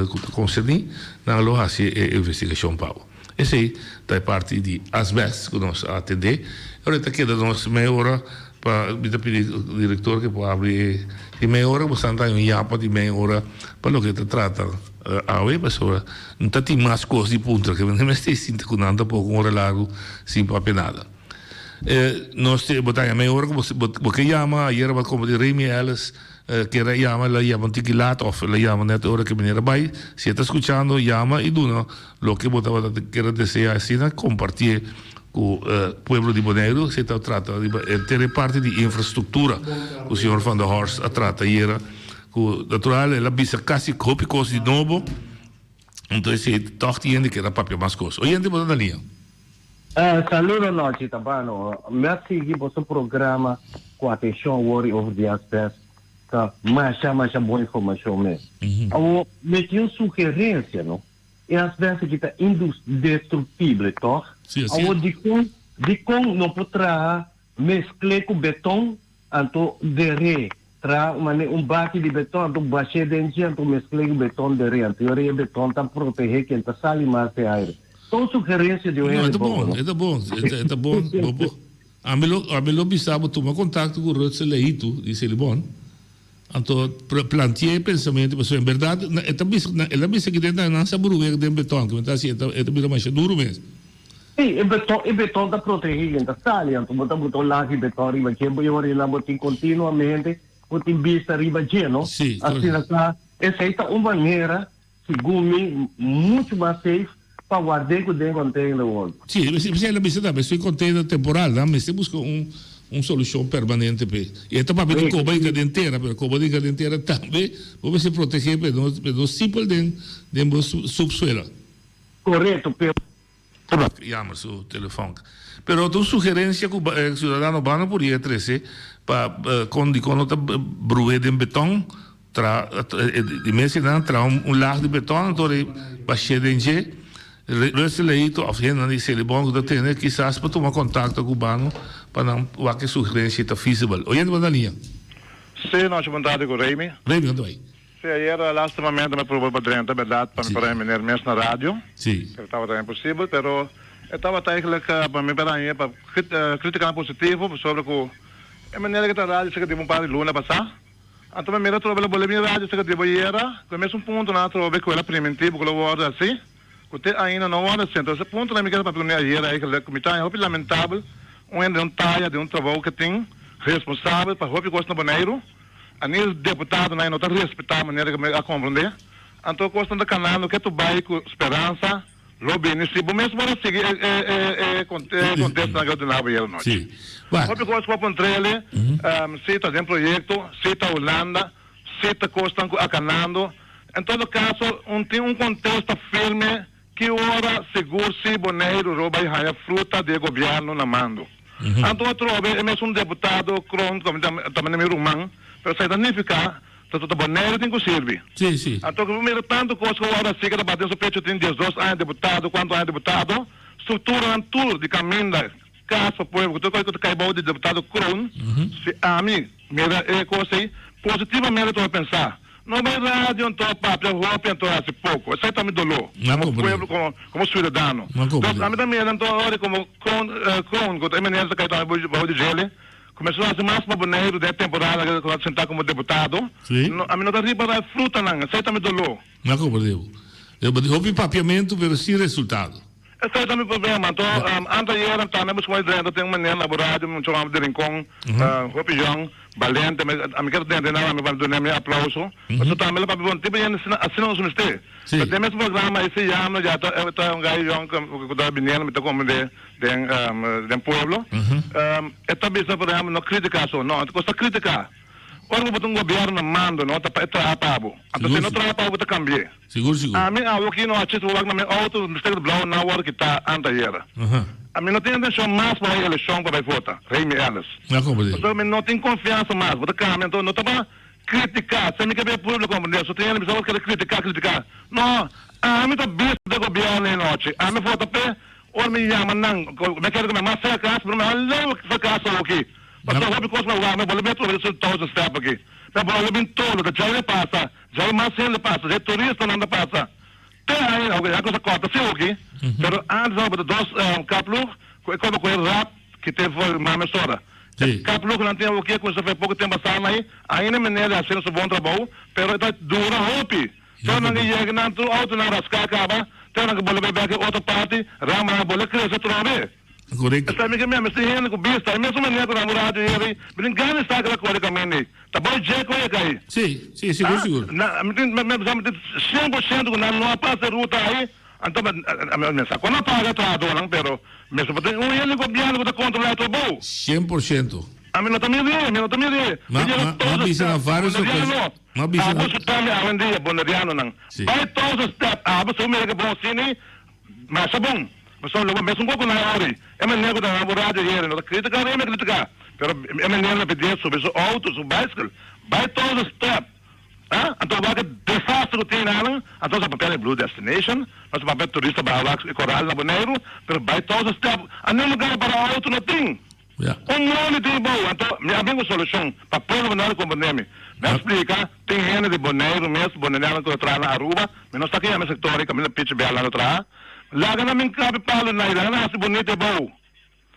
ku ta konserní, nan lo hasi e investigashon pa bo. Esei ta e parti di asbèst ku nos a atendé. Ora ta keda nos mei ora pa mi ta pidi direktor ke por habri e di mei ora, bo san ta un yapa di mei ora pa loke ta trata awe pasobra no ta tin mas kos di puntra ke mi mester sinta ku nan tampoko un ora largu sin papia nada. Nos te bo ta haña mei ora ku bo bo ke yama ayera bo a komparti Remy Ellis Kier a yama el a yama un tiki lat of el a yama net ora ke meneer a bai. Si e ta skuchando yama i duna loke bo tabata kier a desea asina kompartié ku pueblo di Boneiru. Si e ta trata riba henter e parti di infrastruktura ku señor Van der Horst a trata ayera ku natural el a bisa kasi hopi kos di nobo. Enton esei tòg tin hende kier a papia mas kos. Oyente bo ta na liña. Saludo nochi Tabano. Mi a sigui boso programa cu atencion awor y over di asbest ta masha masha bon informacion mes. Awor mi tin un sugerencia no. E asbest aki ta indestructible toch? Awor dicon dicon no por traha mezcle cu beton anto der'e Traha un manera un baki di beton anto bash'é den dje anto meskl'é ku beton der'é anto yora e beton ta protehé ken ta sali mas den aire. Ta un sugerensia di un No, e hende ta bon, bon, no? e ta bon, e ta, e ta bon. Bo por, ami lo, ami lo bisa bo tuma kontakto ku Rutser Leito di Selibon, anto pl planti'é e pensamentu pasobra en bèrdat na e ta bisa, na el a bisa ki den ta nan sa bruwek den beton, ku mi ta hasi e ta e ta bira masha duru mes. Sí, e beton, e beton ta protehé ken ta sali, anto bo ta buta un laag di beton riba dje, bo e ora ei bo tin kontinuamente, bo tin bista riba dje, no? Sí, Asina korekto. ta, esei ta un manera, segun mi, muchu mas safe pa ward'é ku den container wòrdu. Sí, p'esei el a bisa tambe, esei container temporal, nan mester buska un un solushon permanente p'e. I e ta papia di koba hinka den tera, pero koba di hinka den tera tambe bo mester protehé p'e no p'e no sipel den den bo subsuela. Korekto, pero. Yama su telefon. Pero ta un sugerencia cu e ciudadano bano por yega trece pa con dicon no ta bruhe den beton tra di mes nan traha un laag di beton anto rei bashe den dje Russel Leito of hendenan di Selibon cu ta tene kisas por tuma contacto cu bano pa nan wak e sugerencia ta feasible. Oyente bo na liña. Sí, nochi bon tardi cu Remy. Remy, con ta bay? Sí, ayera lastimamente mi proba pa drenta, berdad, pa mi por haña meneer mes na radio. Sí. Pero tabata imposibel, pero e tabata eigenlijk pa mi por haña pa criticanan positivo pasobra cu e manera cu ta radio cerca di un par di luna pasa. Anto mi mira atrobe lo bolbe bin radio cerca di bo ayera cu e mesun puntonan atrobe cu el a priminti bo cu lo wordo haci, cu te ainda no wordo haci. Anto ese puntonan mi kier papia cu mi ayera eigenlijk cu mi ta haña hopi lamentabel un hende den un taya, den un trabou cu tin responsabel pa hopi cos na Boneiru. Ani deputadonan no ta respetá manera ku mi a komprondé. Anto kosnan ta kanando ke tu bai ku speransa lo bini si bo mes por a sigui e e kontestanan ku a duna bo ayera nochi. Hopi kos ku a puntr'el, si ta den proyekto, si ta Hulanda, si ta kosnan ku a kanando. En todo kaso un tin un kontesta firme Ki ora sigur si Boneiru ro bai haña fruta di e gobièrnu na mando? Anto atrobe e mesun deputado Kroon ku ta manda mi ruman, pero esei ta nifiká ta ta Boneiru tin ku sirbi. Anto ku bo mira tantu kos ku ora si ku ta bati den su pecho tin diesdos aña deputado, kuantu aña deputado, strukturanan tur di kaminda, kas pa pueblo ku tur kos ku ta kai bou di deputado Kroon, si ami mira e kos ei positivamente ta pensa. No bai radio anto papia hopi anto haci poco. Esai ta mi dolor como pueblo como ciudadano. Entonces ami ta mira anto ora como Kroon Kroon cu ta e meneer ta cay tambe bao di djele cuminsa haci mas pa Boneiru den e temporada cu a senta como deputado. Ami no ta ripara e frutanan. Esai ta mi dolor. No comprende bo. Hopi papiamento pero sin resultado. Esei ta mi problema. Anto, anteayer tambe mi busca drenta tin un meneer na bo radio, mi chama di Rincon, hopi yong, balente, ami kier drenta nan, ami pa duna mi aplauso. Pasobra tambe lo papia bon tipo hende asina, asina nos mester. Pero den mes programa e se yama ya ta ta un gai yong ku ta biniendo, mi ta komprende den den pueblo. E ta bisa por ehempel no critica so, no, kos ta critica. Ora ku bo ta un gobierno na mando no ta pa e traha pa bo. Anto si e no traha pa bo, bo ta cambi'e. Sigur sigur. Ami awo ki no a chis wak na mi auto mi sticker blauw na worde kita anteayera. Ami no tin intencion mas pa bay eleccion pa bay vota, Remy Ellis. Na comprende. Pasobra mi no tin confiansa mas, bo ta cambia anto no ta pa critica, si mi ke bay pueblo comprende, so tin hende bisa bo kere critica critica, no. Ami ta bisa den gobierno e nochi, ami vota p'e, ora mi yama nan, mi a kere ku mi mas serka, pero mi a leu serka awoki, pasobra hopi kos mi a wak, mi a bolbe bin atrobe den thousand step aki, mi a bolbe bin tolo, ta djai mi pasa, djai mas hende pasa, djai turistanan ta pasa, te ai, oke ya kos a kòrta si awoki, pero antes tabata dos kaploeg ku e koba ku e rap kite for mami sora. E kaploegnan tin awoki a kuminsá for e poko tempu a sana ai, ainda meneer ta hasiendo su bon trabou, pero e ta dura hopi. Te nan ke yega nan tur autonan raská kaba, te nan ke bole bai bek e otro parti, ramanan a bole krese atrobe. Korekto. Esei mi ke mia mester hende ku bista, e mesun manera ku nan bo radio heri, mi tin gana di sa kila kore kaminda ei. Ta bai dje ku e kai. Sí, sí, sigur, sigur. Na, mi tin, mi mi tin 100% ku nan no a pasa e ruta ei, anto mi mi sa ku nan a paga e trahadónan, pero mester por tin un hende gobièrnu ku ta kontrolá e trabou. 100%. Ami no ta miri, mi no ta miri. Ma, ma, ma bisa na vários okashon. Ma bisa Abo su tambe awendia bonerianonan. Sí. Bai thousand step abo su mira ke bon sini masha bon. Pasobra lo bo mesun koko nan ori. E manera ku ta nan bo radio yere no ta kritika rei mi kritika. Pero e manera na pidie subi su auto su bicycle bai thousand step ah anto wak e desaster ku tin nan anto sa papia di blue destination nos ta papia turista bai wak e koral na Boneiru pero bai thousand step a niun lugar para auto no tin. Ja. Un moli tin bou, anto mi a bin ku solushon pa pueblo Boneiru komprendé mi. Mi a splika, tin hende di Boneiru mes, boneriano ku ta traha na Aruba, mi no sa ke yama e sektor ei kaminda Pichi Bel nan ta traha. Laga nan bin kapi palu na i laga nan hasi bunita e bou.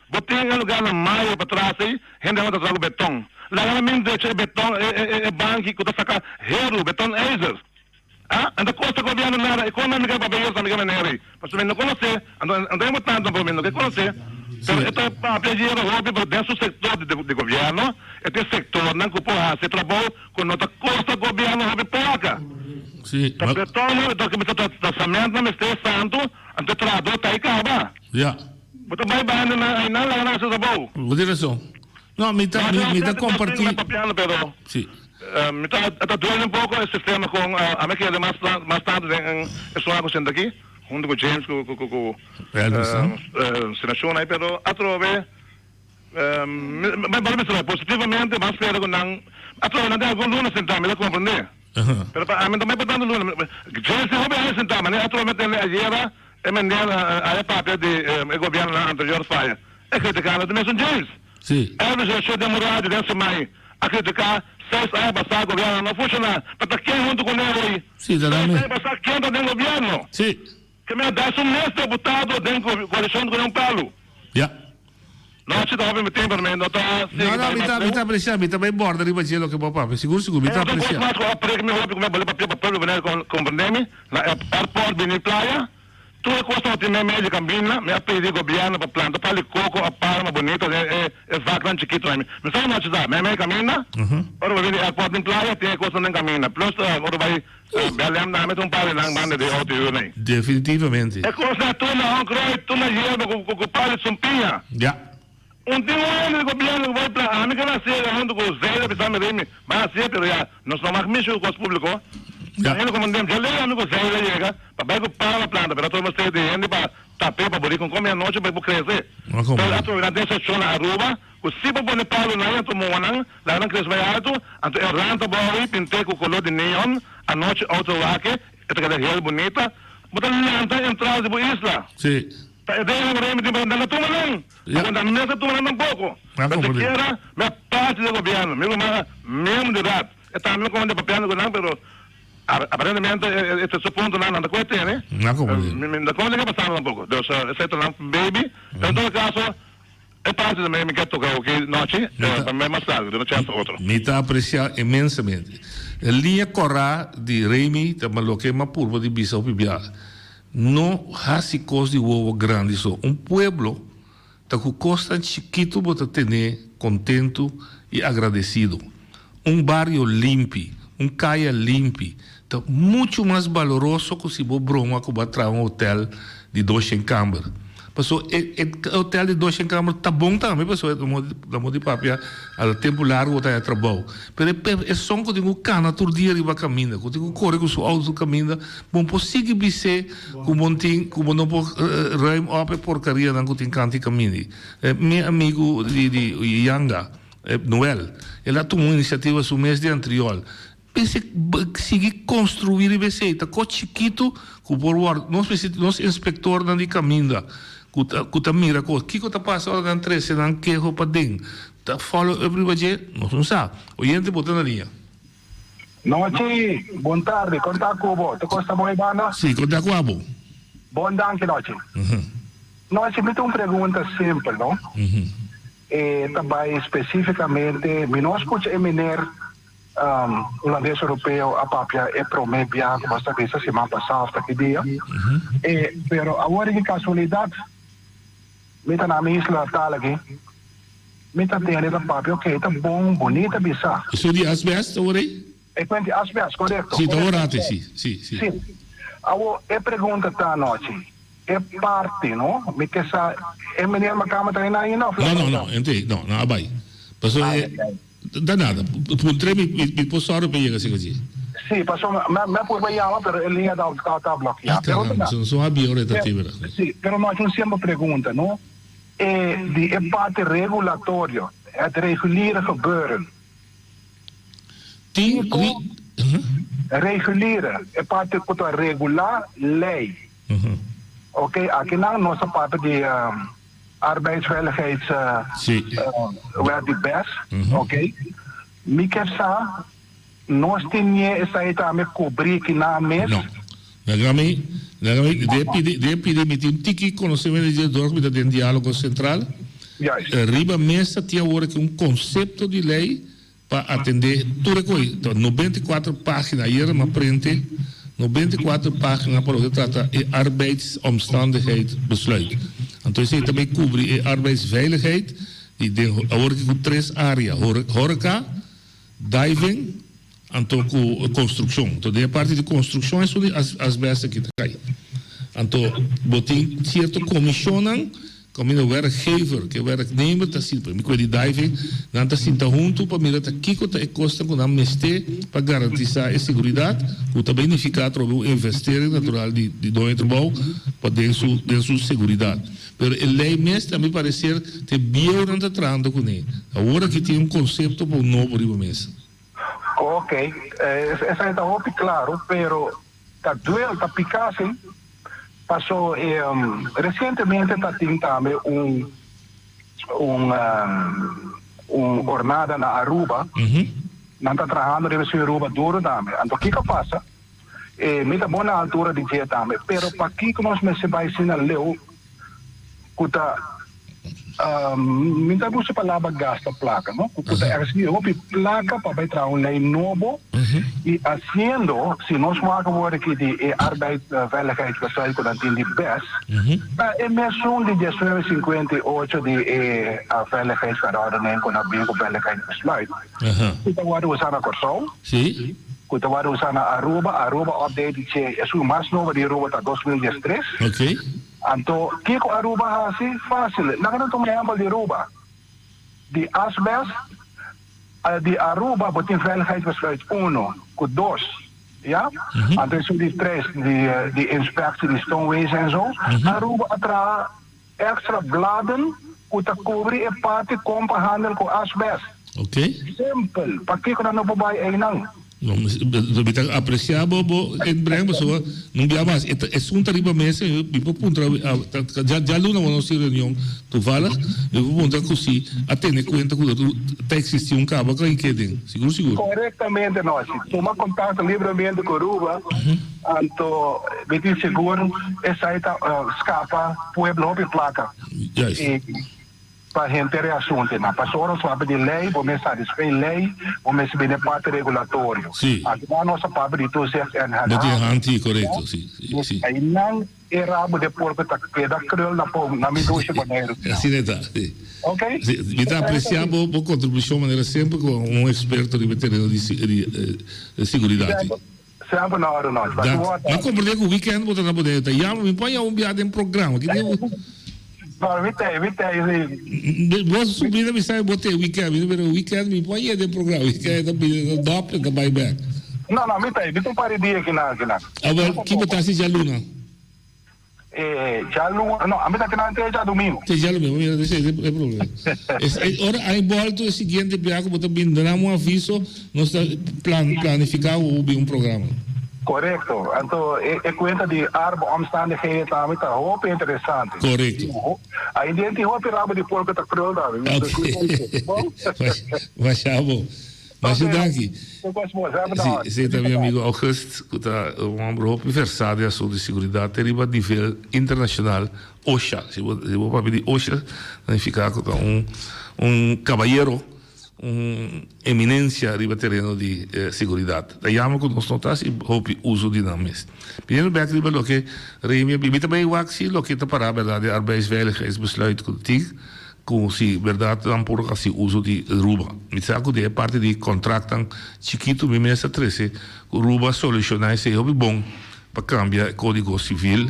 Bo tin e lugar na Mayo patras ei, hende nan ta traha ku beton. Laga nan bin drecha e beton, e e e banki ku ta saka heru, beton ijzer. Ah, anto kosta gobièrnu nada, e kon nan mi ke papia Dios nan mi ke manera ei? Pasobra mi no konosé, anto anto e importante pa mi no ke konosé, pero e ta papia yera hopi, pero den su sektor di di gobièrnu e tin sektornan ku por hasi e trabou ku no ta kosta gobièrnu hopi plaka. Sí, Ta ma. beton, ta ta ta ta samentnan mester santu, anto e trahadó ta ei kaba. Ja. Bo ta bai banda nan einan laga nan hasi trabou. Bo tin rason. No, mi ta mi mi ta kompartí. Papiando pero. Sí. Mi ta ta duele un poko e sistema kon a mi kere mas mas tantu den e zona ku sinta aki huntu ku James ku ku ku Elvis no? Senashon ai pero atrobe mi mi bisa positivamente mas spera ku nan atrobe nan tin algun luna sintá mi ta komprende pero pa ami no ta mai pa tantu luna James tin hopi aña sintá mane atrobe mi a tende ayera e meneer a papia di e gobiernonan anterior faya e kritikando ta mesun James. Sí. Elvis Rocher den un radio den siman a kritiká seis aña pasá gobièrnu no funshoná. Pa ta ken huntu kuné hoy? Sí, ta Seis aña pasá ken ta den gobièrnu? Sí. Ke mi a da su mes deputado den koalishon ku un palu. Ya. Nochi ta hopi mi tin pero mi no ta sigui No, no, bai mi mas ta, mi leu. ta apresiá, mi ta bai borda riba dje loke bo a papia. Sigur, sigur, mi ta E otro kos apresiá. mas ku a prek mi hopi ku mi a bole papia pa pueblo Boneiru komprendé mi, na airport bini playa. Tur e kos tabatin meimei di kaminda, mi a pidi gobièrnu pa planta pal di koko òf palma bonito den e e vaknan chikitonan. Mi sa nochi sa, meimei di kaminda, ora bo bini airport den playa tin e kosnan den kaminda. Plus ora bo bai BLM tambe tin un par di nan banda di outo huur ei. Definitivamente. E kosnan tur na onkruid, tur na yerba ku ku pal di sumpiña. Ja. Un tin un hende di gobièrnu ku bai plan, ami ke nasié huntu ku Zeila bisa mi Remy, bai hasié pero ya nos no mag mishi ku kos públiko. Ya. Hende komo dem dje lei ami ku Zeila yega pa bai ku pala planta pero atrobe mester di hende pa tap'é pa bori kon komi anochi pa e por krese. No komo. Pero atrobe nan den sekshon na Aruba ku si bo pone palu nan anto moa nan laga nan krese bai altu anto e ranta bou ei pint'é ku kolor di neon anochi outo wak-e e ta keda heel bunita bo ta lanta entrada di bo isla. Sí. Ta e den ku Remy tin pa nan ta tuma nan. Ya. Aunque nan mester tuma nan tampoco. Ya Pero comprendí. sikiera mi a parti di gobierno, mi ruman miembro di raad, e tambe mi comende papiando cu nan, pero aparentemente e tercer punto nan nan ta coge tene. Ya comprendí. Mi mi no comprende ke pasando tampoco. Dus esey ta nan baby. Pero en todo caso e parti di mi mi kier toca oki nochi, Mi ta- pa mi mas largo, duna chance otro. Mi ta aprecia inmensamente. E liña cora di Remy ta loke mi a purba di bisa hopi biaha. No hasi kos di wowo grandi so. Un pueblo ta ku kosnan chikitu bo ta tene kontentu i agradesido. Un bario limpi, un kaya limpi ta muchu mas baloroso ku si bo broma ku bo a traha un hotel di doshen kamber. Paso e e hotel di doshen kamber ta bon tambe paso na modo di papia a tempu largu bo ta haya trabou. Pero e esun ku tin ku kana tur dia riba kaminda, ku tin ku kore ku su outo tur kaminda, bo por sigui bis'é ku bo tin ku bo no por ruim op e porkarianan ku tin kanti kaminda. Mi amigu di di Yanga, Noel, el a tuma un inisiativa su mes di Antriol. Mester sigui construi riba esey. Ta cos chikito cu por worde. Nos mester nos inspectornan di caminda cu ta cu ta mira cos. Kico ta pasa ora nan trece nan keho paden? Ta follow up riba dje? Nos no sa. Oyente bo ta na liña. Nochi, bon tardi, con ta cu bo? Tur cos ta bon Ivana? Si, con ta cu abo? Bon danki Nochi. Nochi, mi tin un pregunta simpel, no? E ta bay specificamente, mi no a scucha e meneer Hulandes Europeo a papia e prome biaha cu bo a bisa siman pasa of ta ki dia. E, pero awor di casualidad mi ta na mi isla natal aki, mi ta tende ta papia, ok, ta bon, bunita bisa. Eso di asbest awor ei? E cuenta di asbest, corecto. Si, ta awor ate, si, si, si. Si. Awor, e pregunta ta anochi, e parti, no? Mi ke sa, e meneer Makamba ta einan ainda of No, no, no, ente, no, no a bay. Pasobra e. Ta nada. Puntr'é mi mi por sòru pa yega asina dje. Sí, pasobra mi a purba yama pero e liña ta blokiá. Ah, caramba, so so habia ora e ta tibera. Sí, pero no haci un simpel pregunta, no? E di e parti regulatorio, het reguliere gebeuren. Tin Kiko reguliere, e parti ku ta regulá lei. Oké, akinan nos ta papia di Arbeidsveiligheidswet di bes, oké. Mi ke sa nos tin nie esei tambe kubrí kinan mes? No. Laga mi, laga mi, den pidi, den pidi mi tin tiki konosementu di dje dor ku mi ta den Diálogo Sentral. Juist. Riba mesa tin awor aki un konsepto di lei Pa atendé tur e koe, ta 94 página, ayera mi a prente 94 página pa loke ta trata e arbeidsomstandigheid besluit. Anto esei ta bay kubri e arbeidsveiligheid di den awor aki ku tres área, horeca, diving anto ku konstrukshon. Anto den e parti di konstrukshon esun di asbest aki ta kai. Anto bo tin sierto komishonnan Kaminda werkgever ku e werknemer ta sinta, mi kue di diving, nan ta sinta huntu pa mira ta kiko ta e kosnan ku nan mester pa garantisá e seguridat, ku ta bay nifiká atrobe un investering natural di di doño trabou pa den su den su seguridat. Pero e lei mes ta mi pareser te bieu nan ta trahando kuné. Awor aki tin un konsepto pa un nobo riba mesa. Ok, esei ta hopi klaro, pero ta duel, ta piká si. Paso recientemente ta tin tambe un un un jornada na Aruba. Nan ta trahando riba esei Aruba duro tambe. Anto kiko pasa? E mi ta bon na altura di dje tambe, pero pakiko nos mester bai asina leu ku ta Mi ta gusta palabra gasta plaka, no? Ku ta exigi hopi plaka pa bai traha un lei nobo i haciendo, si nos wak awor aki di e arbeidsveiligheidsbesluit ku nan tin di bes, ta e mesun di diesnuebe sinkuenta i ocho di e veiligheidsverordening ku nan bin ku veiligheidsbesluit, ku ta wòrdu usá na Kòrsou, ku ta wòrdu usá na Aruba, Aruba update di dje, esun mas nobo di Aruba ta 2013. Anto, kiko Aruba hasi? Fásil. Laga nan tuma ehèmpel di Aruba. Di asbest di Aruba bo tin veiligheidsbesluit uno ku dos, ya? Anto esun di tres di di inspectie di stoonwezen en zo. Aruba a traha extra bladen ku ta kubri e parti kon pa handel ku asbest. Simpel. Pakiko nan no por bai einan? No, mi ta aprecia bo bo inbreng pasobra no bia mas e ta esun ta riba mesa mi mi por puntra dja djaluna bo nos tin reunion toevallig mi por puntra cu si a tene cuenta cu ta existi un caba cu a keden sigur sigur. Correctamente no si tuma contacto libremente cu Aruba anto mi tin sigur esai ta scapa pueblo hopi placa. Juist. Pa henter e asuntunan. Pasobra nos papia di lei, bo mes satisfei lei, bo mes bini e parti regulatorio. Sí. Akinan nos a papia di toezicht en Bo tin hanti, korekto, sí, sí, sí. Einan e rabo de porko ta keda krul na po, na mi dushi Boneiru. Asina e ta, sí. Ok. Sí, mi ta apresia bo, bo kontribushon manera semper komo un eksperto riba e tereno di di seguridat. Semper, semper na ora nos. Dat, mi a komprende ku weekend bo ta na Boneiru, ta yama mi, pon yama un biaha den programa. Ki dia bo. No, mi tei, mi tei, si. Bo subrina mi sabi bo tei weekend, mi pero weekend mi por yega den programa, weekend ta bini ta dòp e ta bai bèk. No, no, mi tei, mi ta un par di dia kinan, kinan. Awel, ki bo ta hasi djaluna? E djaluna, no, a mi ta keda te djadumingu. Te djadumingu, mira, esei ta e problema. Ora ai bolto e siguiente bia ku bo ta bin duna un aviso, nos ta plan, planifiká ku bo bin un programa. Korekto. Anto e e kuenta di arbo-omstandigheden tambe ta hopi interesante. Korekto. Ai den tin hopi rabo di porko ta krul tambe. Oké. Bon. Masha bo. Masha danki. Si, esei ta mi amigo August, ku ta un homber hopi versá den asuntu di seguridat te riba nivel internashonal, OSHA. Si bo si bo papia di OSHA, ta nifiká ku ta un un kabayero, un eminensia riba tereno di seguridat. Ta yama ku nos no ta hasi hopi uso di nan mes. Biniendo bèk riba loke Remy a bi, mi ta bai wak si loke ta pará bèrdat den Arbeidsveiligheidsbesluit ku tin. Ku si bèrdat nan por hasi uso di Ruba. Mi sa ku den e parti di kontraktnan chikitu mi mes a trese ku Ruba solushoná esei hopi bon pa kambia e kódigo sivil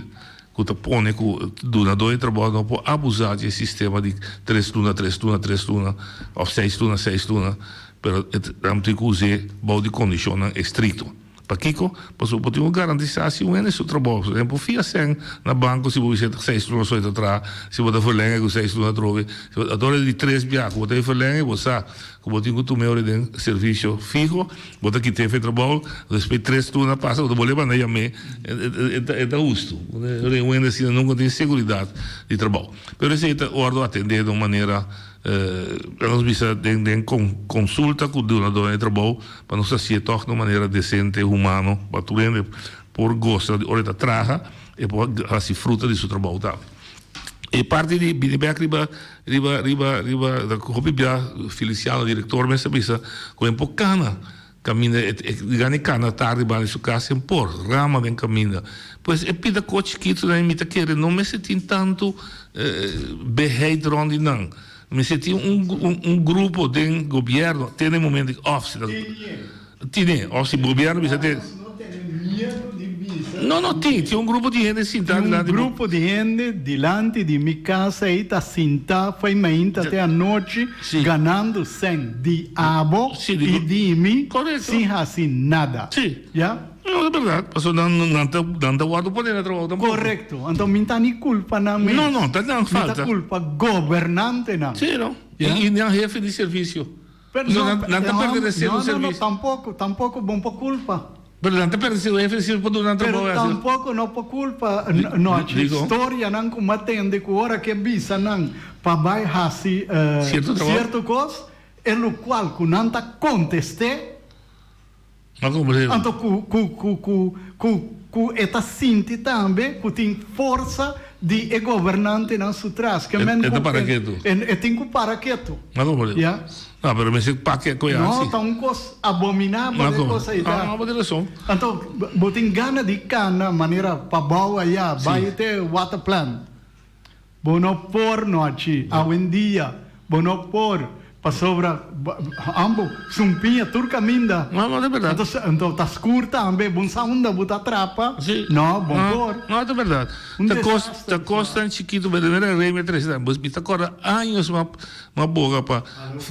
ku ta pone ku dunadó di trabou no por abusá di e sistema di tres luna, tres luna, tres luna òf seis luna, seis luna, pero nan tin ku us'é bou di kondishonnan estrikto. Pakiko? Pasobra bo tin ku garantisá si un hende su trabou. Por ehempel, fia sèn na banko si bo bisa ta seis luna so e ta traha, si bo ta verleng'e ku seis luna atrobe. Si bo ta ora di tres bia ku bo ta e verleng'e, bo sa ku bo tin ku tum'e ora den servisio fiho, bo ta kit'e fe trabou, despues tres luna pasa bo ta bolbe manda yam'e, e ta hustu. Ora un hende asina nunka tin seguridat di trabou. Pero esei ta wòrdu atendé di un manera, nos bisa den konsulta ku dunadónan di trabou. Pa nos hacié tog na un manera decente, humano, pa tur hende por goza di ora e ta traha, e por haci fruta di su trabou tambe. E parti di bini bek riba, riba, riba, riba, hopi bia Feliciano, director mes a bisa cu e por cana caminda, e gana e cana tardi banda di su cas, e por rama den caminda. Pues e pida cos chikitonan mi ta kere no mester tin tanto beheid rond di nan. Mester tin un un grupo den gobierno te na e momento di of si ta tine of si gobierno bisa te No no tin tin un grupo di hende sinta Tin un dilanti bo grupo di hende dilanti di mi casa ei ta sinta fo'i mainta te anochi Si. ganando sèn di abo Si di i go di mi Korekto. sin hasi nada. Si. Ya? No, ta berdad. Pasobra nan, nan ta, nan ta wòrdu pone na trabou tampoko. Korekto. Anto mi ta ni kulpa nan mes. No, no, ta nan Mi ta falta. kulpa gobernantenan. Sí, no. Ya. I nan hefe di servisio. Pero Pasobra no, nan, nan ta no, pertenesé no, un no, no, servisio. tampoko, tampoko bon por kulpa. Pero nan ta pertenesé un hefe di servisio pa duna nan Pero trabou asina. tampoko no por kulpa, no, Di, dikon? Storianan ku m'a tende ku ora ke bisa nan pa bai hasi Sierto trabou. sierto kos, e lokual ku nan ta kontest'é, Ma como bo Anto cu cu cu cu cu cu e ta sinti tambe cu tin forsa di e gobernantenan su tras. Ke men E ta cu para ketu. e e tin cu para ketu. Ma como bo Ya. No, pero mester pa ke cu e No, haci. ta un cos abominabel Ma e como? cos ei ta. Ah, bo tin rason. Anto bo tin gana di cana manera pabao aya, bay te waterplant. Bo no por no haci awendia, bo no por, pasobra ambo sumpiña tur caminda. No, no ta berdad. Anto, anto ta scur tambe, bo no sa unda bo ta trapa. Si. No, bo No, por. no ta berdad. Un Ta cos, desastre ta cos tan chikito, pero mira rey mi a trece tambe. Mi ta corda años m'a m'a boga pa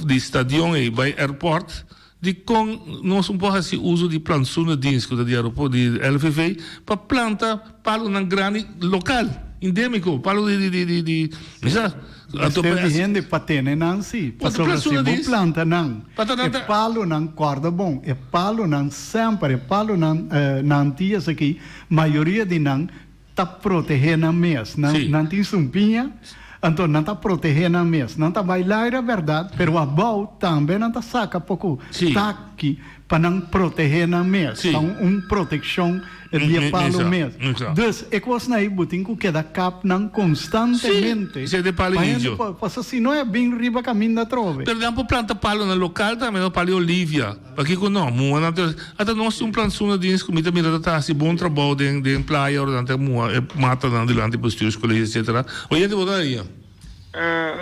di stadion ey bay airport. Dikon nos un por hasi uso di plantsoenendienst ku ta di aeropuerto di LVV pa planta palunan grandi lokal, endémiko, palu di di di di mi sa. Anto Mester di hende pa tene nan si, pasobra si bo planta nan, e palunan, kòrda bon, e palunan semper, e palunan na Antias aki, mayoria di nan ta protehé nan mes. Nan nan tin sumpiña, anto nan ta protehé nan mes. Nan ta bai laira bèrdat, pero abou tambe nan ta saka poko taki pa nan protehé nan mes. Ta un protekshon di e palu mes. Dus e kosnan ei bo tin ku keda kap nan konstantemente pa hende por, pasobra si no e bin riba kaminda atrobe. Pero nan por planta palunan lokal tambe, no palu di olivia. Pakiko no? Muha nan ta ata nos tin un plantsoen dins ku mi ta mira ta ta hasi bon trabou den den playa ora nan ta muha e matanan dilanti bestuurscollege etcetera. Oyente bo ta ahí?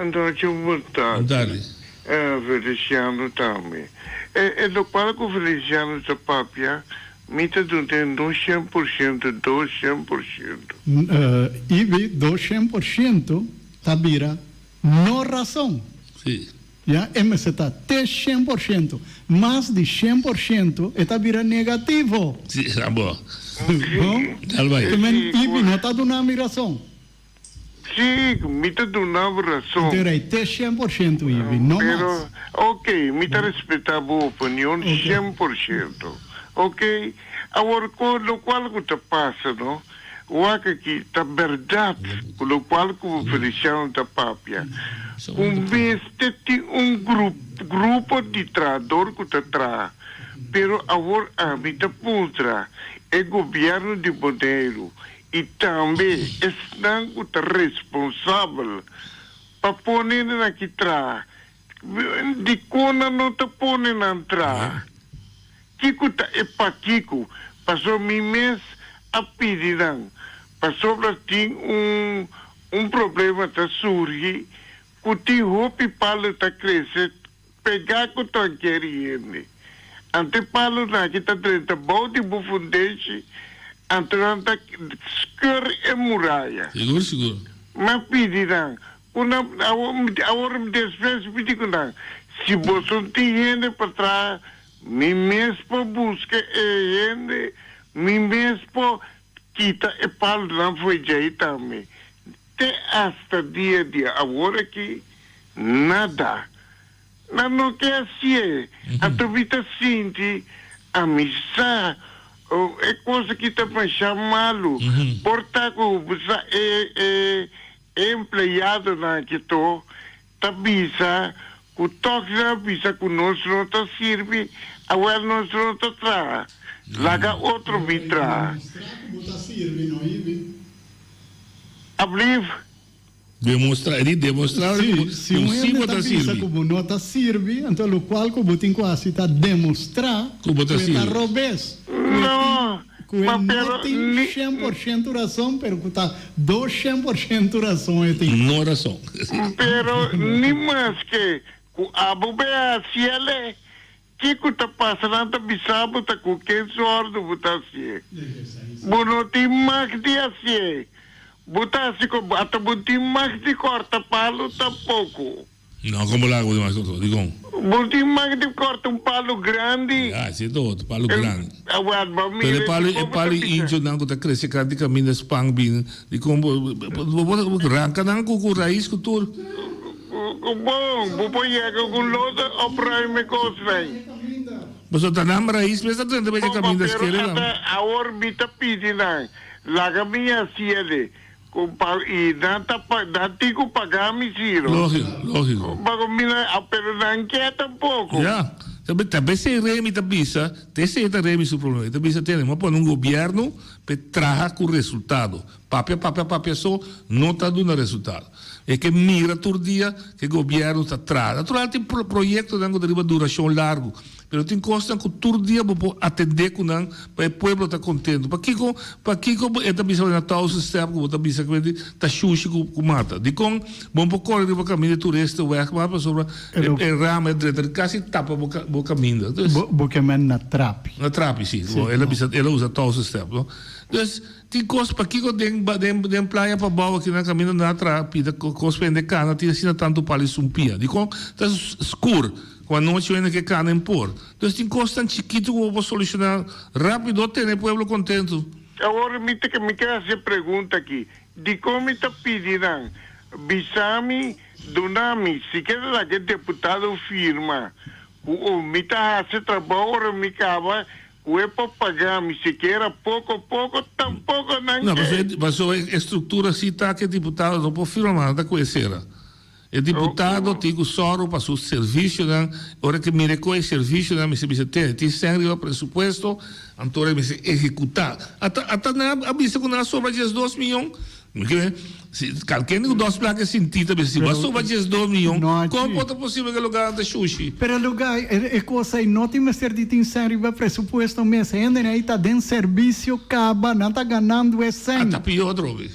Anto bon tardi. Bon tardi. Feliciano tambe. E e lokual ku Feliciano ta papia mi ta dun'e no 100% 200%. Ibi 200% ta bira no rason. Si. Ya, e mester ta te 100%. Mas di 100% e ta bira negativo. Si, sa bo. Bon? Dal bai. Te men Ibi no ta duna mi rason. Si, mi ta duna bo rason. Anto rei te 100% Ibi, no mas. Pero, ok, mi ta respeta bo opinion 100%. Ok? Awor, ku lokual ku ta pasa, no? Wak aki, ta bèrdat ku lokual ku Feliciano ta papia, ku mester tin un grupo di trahador ku ta traha, pero awor ami ta puntra e gobièrnu di Boneiru i tambe esnan ku ta responsabel pa pone nan aki traha, dikon nan no ta pone nan traha? Kiko ta e pakiko? Pasobra mi mes a pidi nan, pasobra tin un un problema ta surgi ku tin hopi palu ta krese pegá ku trankeri hende. Anto e palunan aki ta drenta bou di bo fundeshi, anto nan ta skeur e muraya. Sigur, sigur. Mi a pidi nan ku nan awor despues mi di ku nan, si boso no tin hende pa traha, Mi mes por buska e hende, mi mes por kita e palunan fo'i djei tambe. Te asta dia di awor aki, nada. Nan no ke hasié. Anto mi ta sinti ami sa e kos aki ta masha malu. Por ta ku bo sa e e empleadonan aki to ta bisa ku tòg nan a bisa ku nos no ta sirbi, awèl nos no ta traha, laga otro bin traha. Ablief. Demostra, e di demostra ora ku Si un si hende bo ta ta bisa sirbi. ku bo no ta sirbi, anto lokual ku bo tin ku hasi ta demostrá Ku bo ta ku e ta sirbi. robes, ku e tin No, ku e ma no pero tin ni. 100% rason, pero ku ta 200% rason e tin. No rason. Pero ni maske ku abo be hasiele, kiko ta pasa nan ta bisa bo ta ku ken sordo bo ta hasie. Bo no tin mag di hasie. Bo ta hasi ku ata bo tin mag di korta palu tampoko. No, como lago di mas otro, dicon? Bo tin mag di corta un palo grandi. Ya, si ta otro, palo grandi. Awor, bo Pero mira e palo, si e bo palo ta bisa. incho nan cu ta crece cant di caminda span bin, dicon bo, bo bo ranca nan cu cu rais cu tur. Bon, bo por yega cu lodo opruim e cosnan. Pasobra ta nan rais mes ta drenta bay dje Bon, caminda pero skere nan. ata awor mi ta pidi nan, laga mi haciele. Ku pa i nan ta pa nan tin ku paga mi siro. Lógiko, lógiko. Pago mi nan a pero nan ke tampoko. Ya. Ta be ta besei Remy ta bisa, ta esei ta Remy su problema. E ta bisa tene, mo pone un gobierno p'e traha ku resultado. Papia, papia, papia so no ta duna resultado. E ke mira tur dia ku e gobierno ta traha. Natural tin pro proyektonan ku ta riba durashon largu. Pero tin kosnan ku tur dia bo por atendé ku nan pa e pueblo ta kontentu. Pakiko pakiko bo e ta bisa bo na thousand step ku bo ta bisa ku ta shushi ku ku mata? Dikon bo no por kore riba kaminda tur este wèg mas pasobra e e rama e drenta di kasi tapa bo bo kaminda. Dus Bo bo ke men na trapi. Na trapi si. Si. Bo el a bisa el a usa thousand step no. Dus tin kos pakiko den den den playa pabou aki na kaminda na traha pida kos pa hende kana tin asina tantu pali sumpia. Dikon ta skur. Cu anochi wende ke cana en por. Dus tin cosnan chikito cu bo por soluciona rapido tene e pueblo contento. Awor mi ta mi ke haci e pregunta aki, dicon mi ta pidi nan bisa mi, duna mi, sikiera laga e deputado firma cu o mi ta haci trabao ora mi caba cu e por paga mi sikiera poco poco, tampoco nan No, ke. pasobra e structura si ta cu e diputado no por firma mas nan ta cu e cera. E diputado tin ku sòru pa su servisionan, ora ke mira kon e servisionan mester bisa tene, tin sèn riba presupuesto, anto ora e mester ehekutá. Ata ata nan a bisa ku nan a sobra diesdos miyon. Mi ke si kalkende ku dos plaka e sintí ta bisa si bo a sobra diesdos miyon, kon por ta posibel ku e lugarnan ta shushi? Pero e lugar, e kos ei no tin mester di tin sèn riba presupuesto mes. Hendenan ei ta den servisio kaba, nan ta ganando e sèn. Ata pió atrobe.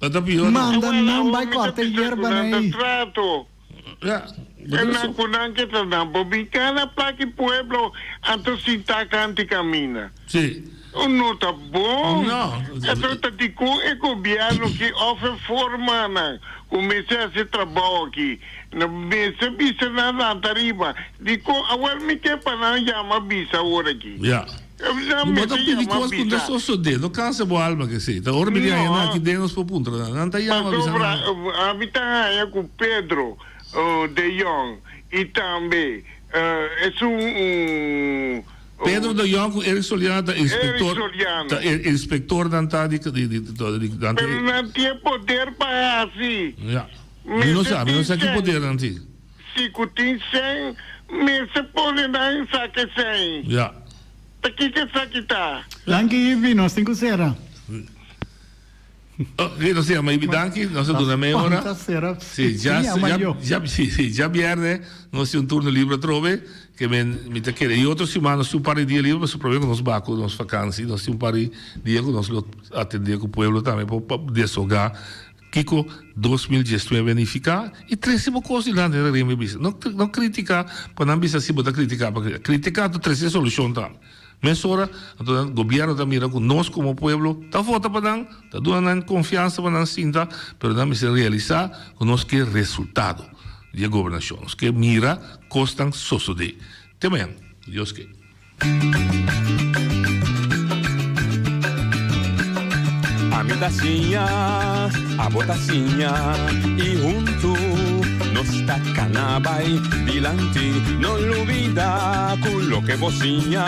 Lo ta pió. Manda Awel, nan awor bai mi ta kòrta e bisa ku yerba nan ta ei. trato. Ya, bo E ta nan rason. ku nan ke ta nan por bin kana plaki pueblo anto sintá kanti kamina. Sí. No ta bon. No. Anto ta dikon e gobièrnu ki òf e formanan ku mester hasi e trabou aki no mester bisa nan lanta riba. Dikon awor mi ke pa nan yama bisa awor aki. Ya. Nan Bo ta mester pidi yama kos ku no bisa. sosodé. No kansa bo alma ke esei. Ta ora mi di haña nan No. aki den nos por puntra nan. Nan ta yama bisa Pasobra nan. ami ta haña ku Pedro de Jong i tambe esun. Pedro de Jong ku Eric Soliano ta inspektor. Eric Soliano. Ta inspektornan ta di di di di nan Pero nan tin e poder pa hasi. Ya. Mi no sa, mi no sa ki poder nan tin. Si ku tin sèn, mester pone nan saka e sèn. Ya. Ta kiko esaki ta? Danki Ivy, nos tin ku sera. Ok, nos ta yama Ivy danki, nos a duna meia ora. Si, dja, dja, si, si, djabierne nos tin un turno libre atrobe, ke men, mi ta kere e otro siman nos tin un par di dia libre, pasobra prome ku nos ba ku nos vakansi, nos tin un par di dia ku nos lo atende ku pueblo tambe pa pa deshoga kiko 2019 a nifiká i trese bo kos dilanti nan riba bisa. No, no kritika pa nan bisa si bo ta kritika pa kritika. Kritika ta trese solushon tambe. Mesora, anto nan gobierno ta mira cu nos como pueblo ta vota pa nan, ta duna nan confiansa pa nan sinta, pero nan mester realisa cu nos ke resultado di e gobernacion. Nos ke mira cosnan sosode. Te mañan, cu Dios ke. Ami ta siña, abo ta siña, i huntu nos ta kana bai dilanti. No lubida ku loke bo siña,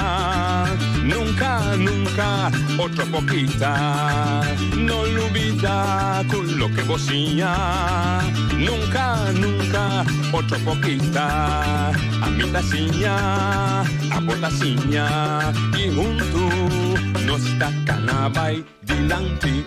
nunka, nunka otro por kita. No lubida ku loke bo siña, nunka, nunka otro por kita. Ami ta siña, abo ta siña, i huntu nos ta kana bai dilanti.